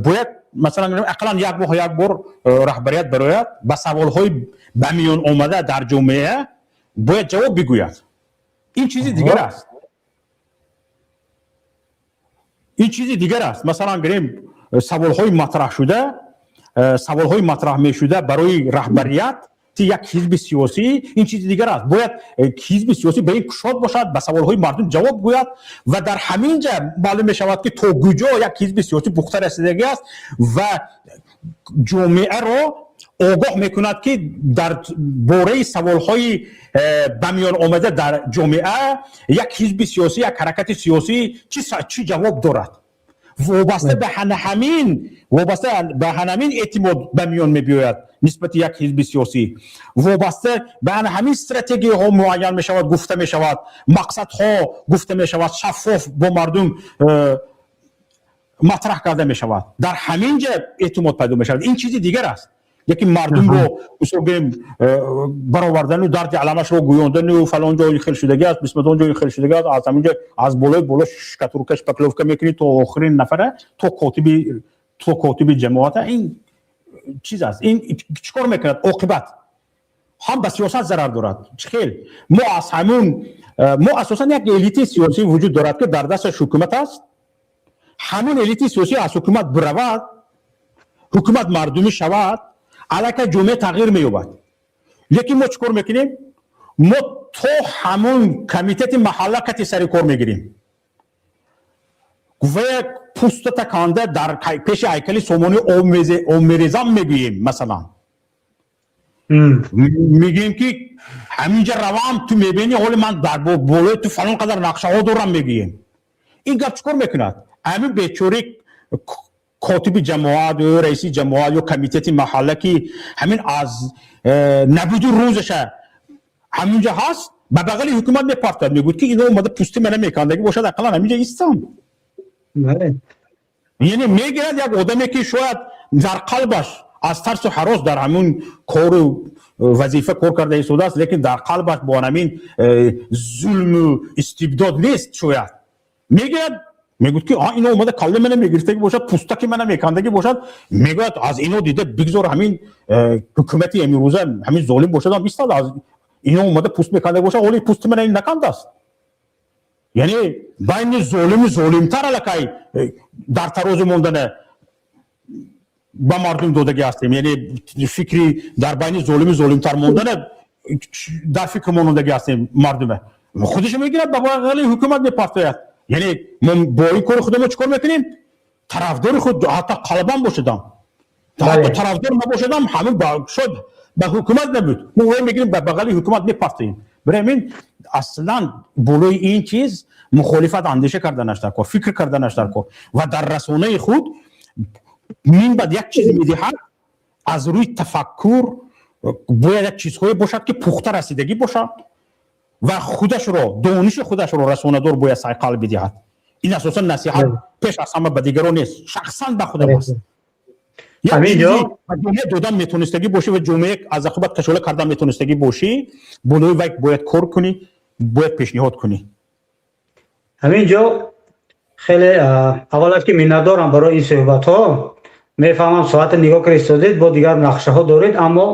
бояд, масалан, ақаллан як моҳ як бор раҳбарият барояд, ба саволҳои ба миён омада дар ҷомеа бояд ҷавоб бигӯяд. Ин чизи дигар аст. Ин чизи дигар аст. Масалан, гирем, саволҳои матраҳшуда, саволҳои матраҳ мешуда барои раҳбарият як ҳизби сиёсӣ, ин чизи дигар аст. Бояд ҳизби сиёсӣ ба ин кушод бошад, ба саволҳои мардум ҷавоб гӯяд ва дар ҳамин ҷа маълум мешавад, ки то куҷо як ҳизби сиёсӣ пухта расидагӣ аст ва ҷомеаро огоҳ мекунад, ки дар бораи саволҳои ба миён омада дар ҷомеа як ҳизби сиёсӣ, як ҳаракати сиёсӣ чӣ ҷавоб дорад. Вобаста ба ҳамин эътимод ба миён мебиёяд нисбати як ҳизби сиёсӣ, вобаста ба ҳамин стратегияҳо муайян мешавад, гуфта мешавад, мақсадҳо гуфта мешавад, шаффоф бо мардум матраҳ карда мешавад. Дар ҳамин ҷа эътимод пайдо мешавад. Ин чизи дигар аст. Яки мардумро, мисол гӯем, баровардану дарди аламашро гӯёндану фалон ҷо хел шудагӣ аст, бисматон ҷои хел шудагӣ аст, аз ҳамин ҷо аз болои боло штукатурка, шпаклёвка мекунӣ то охирин нафара, то котиби ҷамоата. Ин чиз аст. Ин чӣ кор мекунад? Оқибат ҳам ба сиёсат зарар дорад. Хел мо аз ҳамун мо асосан як элитаи сиёсӣ вуҷуд дорад, ки дар дасташ ҳукумат аст. Ҳамун элитаи сиёсӣ аз ҳукумат биравад, ҳукумат мардумӣ шавад, аллакай ҷомеа тағйир меёбад. Лекин мо чӣ кор мекунем? Мо то ҳамун комитети маҳалла кати сари кор мегирем ва пӯстата канда дар пеши ҳайкали Сомонӣ об мерезам мегӯем. Масалан, мегӯем, ки ҳаминҷа равам, ту мебинӣ, ҳоли ман дар болои ту фалон қадар нақшаҳо дорам, мегӯем. Ин гап чӣ кор мекунад? Ҳамин бечори котиби ҷамоат ё раиси ҷамоат ё комитети маҳалла, ки ҳамин аз набуду рӯзаша ҳаминҷа ҳаст, ба бағали ҳукумат мепартад, мегӯяд, ки ино омада пӯсти мана мекандагӣ бошад, ақаллан ҳаминҷа истам. Яъне мегирад як одаме, ки шояд дар қалбаш аз тарсу ҳарос дар ҳамун кору вазифа кор карда истодааст, лекин дар қалбаш бо ҳамин зулму истибдод нест. Шояд мегирад, мегӯяд, ки ино омада калле мана мегирифтагӣ бошад, пӯстаки мана мекандагӣ бошад. Мегӯяд, аз ино дида бигзор ҳамин ҳукумати имрӯза ҳамин золим бошадам истад, аз ино омада пӯст мекандагӣ бошад, ҳоли пӯсти мана накандааст. Яъне байни золиму золимтар аллакай дар тарозу мондана ба мардум додагӣ ҳастем. Яъне фикри дар байни золиму золимтар мондана дар фикр мондагӣ ҳастем. Мардуме худашо мегирад, ба бағали ҳукумат мепартояд. Яъне мо бо ин кори худамо чӣ кор мекунем? Тарафдори худ ҳатто қалбан бошадам, ҳатто тарафдор набошадам, ҳамин шояд ба ҳукумат набуд, мо вай мегирем, ба бағали ҳукумат мепартоем. Барои ҳамин аслан болои ин чиз мухолифат андеша карданаш дар кор, фикр карданаш дар кор ва дар расонаи худ мин баъд як чиз медиҳад, аз рӯи тафаккур бояд як чизҳое бошад, ки пухта расидагӣ бошад ва худашро, дониши худашро расонадор бояд сайқал бидиҳад. Ин асосан насиҳат пеш аз ҳама ба дигарон нест, шахсан ба худам аст. Ба ҷомеа додан метонистагӣ бошӣ ва ҷомеа аз ақибат кашола кардан метонистагӣ бошӣ, болои вай бояд кор кунӣ, бояд пешниҳод кунӣ. Ҳамин ҷо хеле аввалаш ки миннатдорам барои ин суҳбатҳо. Мефаҳмам, соата нигоҳ карда истодед, бо дигар нақшаҳо доред, аммо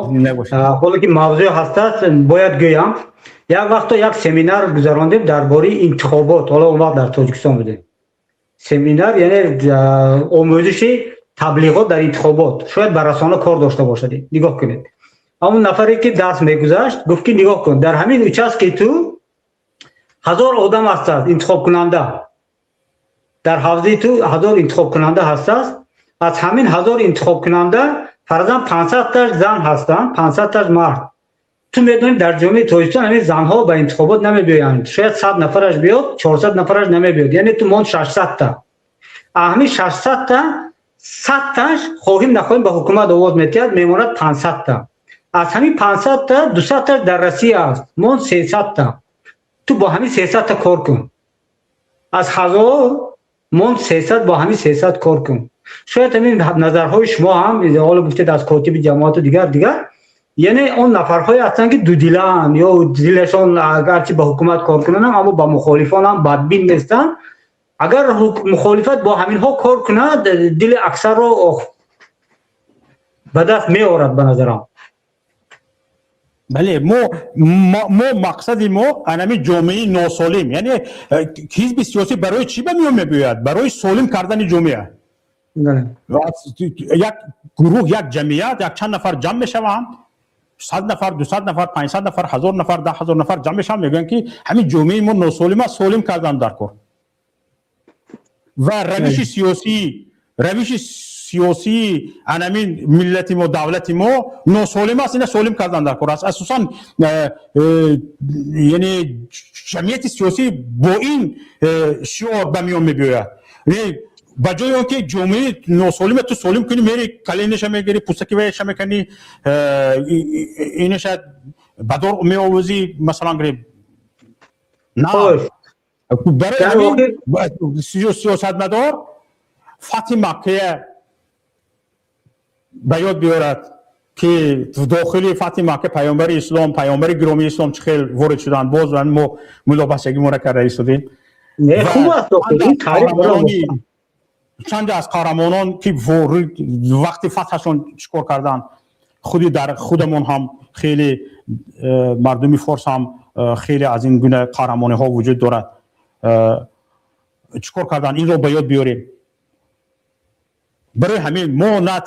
ҳоло ки мавзӯъ ҳастааст, бояд гӯям. Як вақто як семинар гузарондем дар бораи интихобот. Ҳоло он вақт дар Тоҷикистон будем. Семинар, яъне омӯзиши таблиғот дар интихобот. Шояд ба расона кор дошта бошад. Нигоҳ кунед, ҳамон нафаре, ки дарс мегузашт, гуфт, ки нигоҳ кун, дар ҳамин участки ту 1000 одам ҳастааст интихобкунанда, дар ҳавзаи ту 1000 интихобкунанда ҳастааст. Аз ҳамин 1000 интихобкунанда, фарзан, 500-таш зан ҳастанд, 500-таш мард. Ту медонӣ, дар ҷомеаи Тоҷикистон ҳамин занҳо ба интихобот намебиёянд. Шояд 100 нафараш биёд, 400 нафараш намебиёд. Яъне ту монд 600-та. Ҳамин 600-та, 100-таш хоҳим нахоҳим ба ҳукумат овоз метиҳад, мемонад 500-та. Аз ҳамин 500-та 200-таш дар Россия аст, монд 300-та. Ту бо ҳамин 300-та кор кун. Аз 1000 монд 300, бо ҳамин 300 кор кун. Шояд ҳамин назарҳои шумо ҳам, ҳоло гуфтед, аз котиби ҷамоату дигар дигар, яъне он нафарҳое ҳастанд, ки дудилаанд ё дилашон агарчи ба ҳукумат кор кунанд, аммо ба мухолифон ҳам бадбин нестанд. Агар мухолифат бо ҳаминҳо кор кунад, дили аксарро ба даст меорад, ба назарам. Бале, мо мақсади мо анами ҷомеаи носолим, яъне ҳизби сиёсӣ барои чӣ ба миён мебиёяд? Барои солим кардани ҷомеа. Як гурӯҳ, як ҷамъият, як чанд нафар ҷамъ мешаванд, 100 нафар, 200 нафар, 500 нафар, 1000 нафар, 10 000 нафар ҷамъ мешаванд, мегӯянд, ки ҳамин ҷомеаи мо носолим аст, солим кардан дар кор. Ва равиши сиёсии анамин миллати мо, давлати мо носолим аст, ина солим кардан дар кор аст. Асосан яъне ҷамъияти сиёсӣ бо ин шиор ба миён мебиёяд. Ба ҷои он ки ҷомеаи носолима ту солим кунӣ, мери каленаша мегирӣ, пӯстаки ваяша мекунӣ, инаша ба дор меовозӣ, масалан гирем. На, барои ҳамин сиёсатмадор фатҳи Маккая ба ёд биёрад, ки дохили фатҳи Макка паёмбари ислом, паёмбари гиромии ислом чӣ хел ворид шуданд. Боз мо мулобасагӣ мора карда истодем. Хуб аст. Чанде аз қаҳрамонон, ки ворид вақти фатҳашон чӣ кор карданд. Худи дар худамон ҳам хеле мардуми форс ҳам хеле аз ин гуна қаҳрамониҳо вуҷуд дорад. Чӣ кор карданд, инро ба ёд биёрем. Барои ҳамин мо на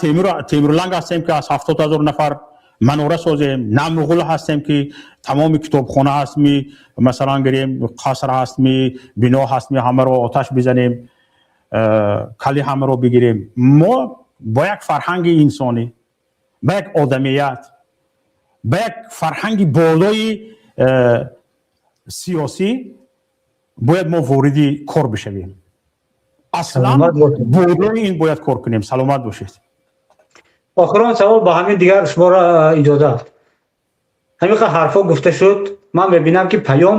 Темурланг ҳастем, ки аз 70 000 нафар манора созем, на муғул ҳастем, ки тамоми китобхона ҳастми, масалан гирем, қаср ҳастми, бино ҳастми, ҳамаро оташ бизанем, кали ҳамаро бигирем. Мо бо як фарҳанги инсонӣ, ба як одамият, ба як фарҳанги болои сиёсӣ бояд мо вориди кор бишавем. Аслан болои ин бояд кор кунем. Саломат бошед. Охирон савол ба ҳамин, дигар шуморо иҷозат. Ҳамин қадр ҳарфҳо гуфта шуд, ман мебинам, ки Паём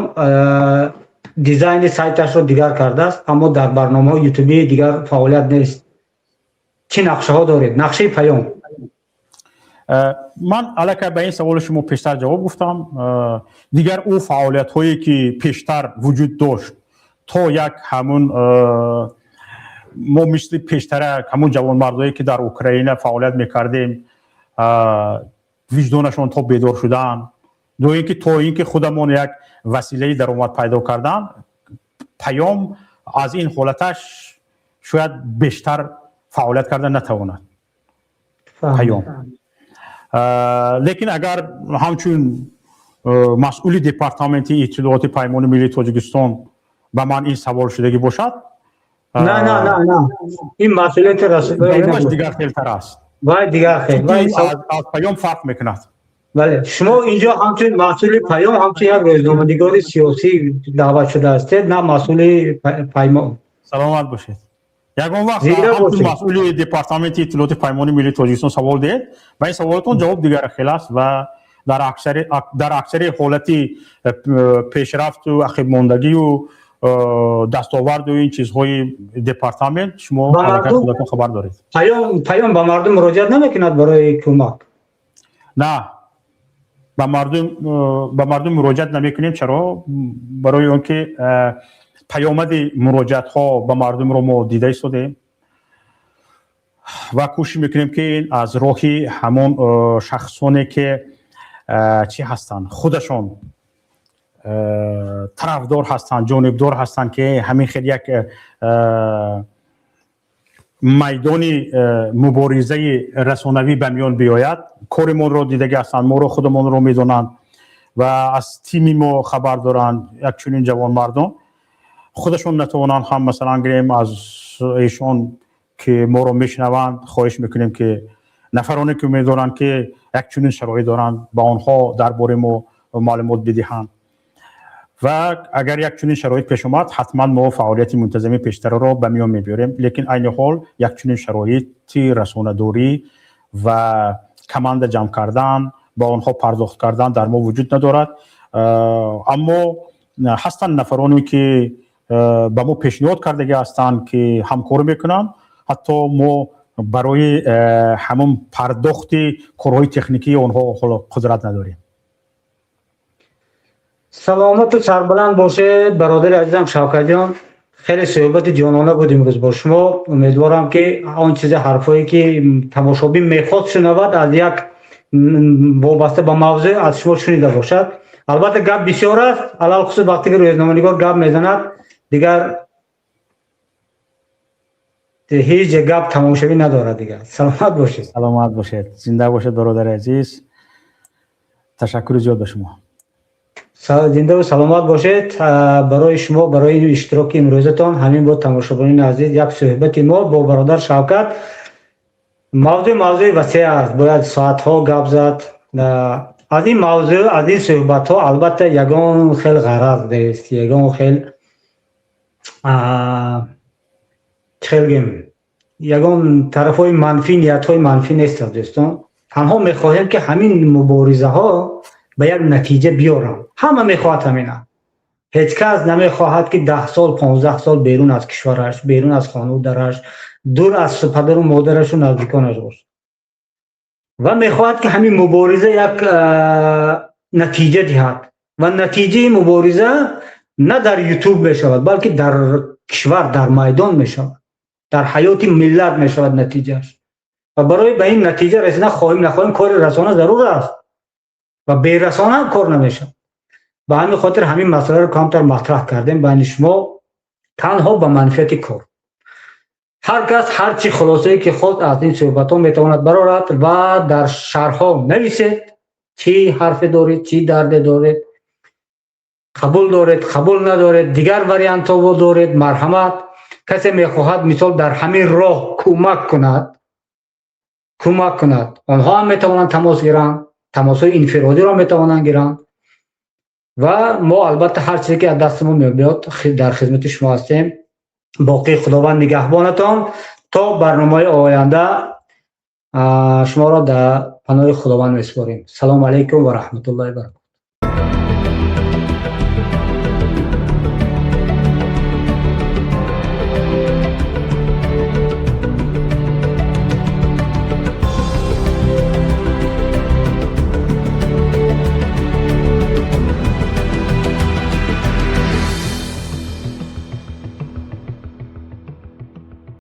дизайни сайташро дигар кардааст, аммо дар барномаҳои ютубии дигар фаъолият нест. Чӣ нақшаҳо доред, нақшаи Паём? Ман аллакай ба ин саволи шумо пештар ҷавоб гуфтам. Дигар ӯ фаъолиятҳое, ки пештар вуҷуд дошт, то як ҳамун мо мисли пештара ҳамун ҷавонмардое, ки дар Украина фаъолият мекардем, виҷдонашон то бедор шудан, то ин ки худамон як василаи даромад пайдо кардан, Паём аз ин ҳолаташ шояд бештар фаъолият карда натавонад Паём. Лекин агар ҳамчун масъули департаменти иттилооти Паймони миллии Тоҷикистон ба ман ин савол шудагӣ бошад, На, на, на, на, ин масъулияти расонааш дигар хелтар аст. Вай дигар хел. Аз Паём фарқ мекунад. Бале, шумо инҷо ҳамчун масъули Паём, ҳамчун як рӯзноманигори сиёсӣ даъват шуда ҳастед, на масъули Паймон. Саломат бошед. Ягон вақт ҳамчун масъули департаменти иттилооти Паймони миллии Тоҷикистон савол диҳед, ба ин саволатон ҷавоб дигар хел аст ва дар аксари ҳолати пешрафту ақибмондагию дастоварду ин чизҳои департамент шумо худатон хабар доред. Паём ба мардум муроҷиат намекунад барои кӯмак? На, ба мардум муроҷиат намекунем. Чаро? Барои он ки паёмади муроҷиатҳо ба мардумро мо дида истодем ва кӯшиш мекунем, ки аз роҳи ҳамон шахсоне, ки чӣ ҳастанд, худашон тарафдор ҳастанд, ҷонибдор ҳастанд, ки ҳамин хел як майдони муборизаи расонавӣ ба миён биёяд, кори моро дидагӣ ҳастанд, моро худамонро медонанд ва аз тими мо хабар доранд. Як чунин ҷавонмардон худашон натавонанд ҳам, масалан гирем, аз эшон, ки моро мешунаванд, хоҳиш мекунем, ки нафароне, ки умед ки як чунин шароит доранд, ба онҳо дар бораи мо маълумот бидиҳанд. Ва агар як чунин шароит пеш омад, ҳатман мо фаъолияти мунтазами пештараро ба миён мебиёрем. Лекин айни ҳол як чунин шароити расонадорӣ ва команда ҷамъ кардан, ба онҳо пардохт кардан дар мо вуҷуд надорад. Аммо ҳастанд нафароне, ки ба мо пешниҳод кардагӣ ҳастанд, ки ҳамкорӣ мекунанд. Ҳатто мо барои ҳамон пардохти корҳои техникии онҳо ҳоло қудрат надорем. Саломату сарбаланд бошед, бародари азизам Шавкатҷон. Хеле суҳбати ҷонона буд имрӯз бо шумо. Умедворам, ки он чизе, ҳарфҳое, ки тамошобин мехост шунавад, аз як Вобаста ба мавзӯъ аз шумо шунида бошад. Албатта, гап бисёр аст, алалхусус вақте ки рӯзноманигор гап мезанад, дигар ҳеҷ гап тамомшавӣ надорад дигар. Саломат бошед. Саломат бошед, зинда бошед, бародари азиз, ташаккури зиёд ба шумо. Зиндаву саломат бошед. Барои шумо, барои иштироки имрӯзатон. Ҳамин буд, тамошобинони азиз, як суҳбати мо бо бародар Шавкат. Мавзӯъ васеъ аст, бояд соатҳо гап зад аз ин мавзӯъ, аз ин суҳбатҳо. Албатта, ягон хел ғараз нест, ягон хел, чӣ хел гем, ягон тарафҳои манфӣ, ниятҳои манфӣ нест, дӯстон. Танҳо мехоҳем, ки ҳамин муборизаҳо ба як натиҷа биёранд. Ҳама мехоҳад ҳамина. Ҳеҷ кас намехоҳад, ки 10 сол, 15 сол берун аз кишвараш, берун аз хону дараш, дур аз падару модарашу наздиконаш бошад ва мехоҳад, ки ҳамин мубориза як натиҷа диҳад. Ва натиҷаи мубориза на дар Ютуб мешавад, балки дар кишвар, дар майдон мешавад, дар ҳаёти миллат мешавад натиҷааш. Ва барои ба ин натиҷа расидан, хоҳем нахоҳем, кори расона зарур аст ва берасона ҳам кор намешавад. Ба ҳамин хотир ҳамин масъаларо камтар матраҳ кардем байни шумо, танҳо ба манфиати кор. Ҳар кас ҳар чӣ хулосае ки худ аз ин суҳбатҳо метавонад барорад ва дар шарҳҳо нависед, чӣ ҳарфе доред, чӣ дарде доред, қабул доред, қабул надоред, дигар вариантҳо доред, марҳамат. Касе мехоҳад, мисол, дар ҳамин роҳ кӯмак кунад, онҳо ҳам метавонанд тамос гиранд, тамосҳои инфиродиро метавонанд гиранд. Ва мо, албатта, ҳар чизе ки аз дасти мо мебиёд, дар хизмати шумо ҳастем. Боқӣ Худованд нигаҳбонатон. То барномаи оянда шуморо дар паноҳи Худованд месупорем. Салому алайкум ва раҳматуллоҳи баракоту.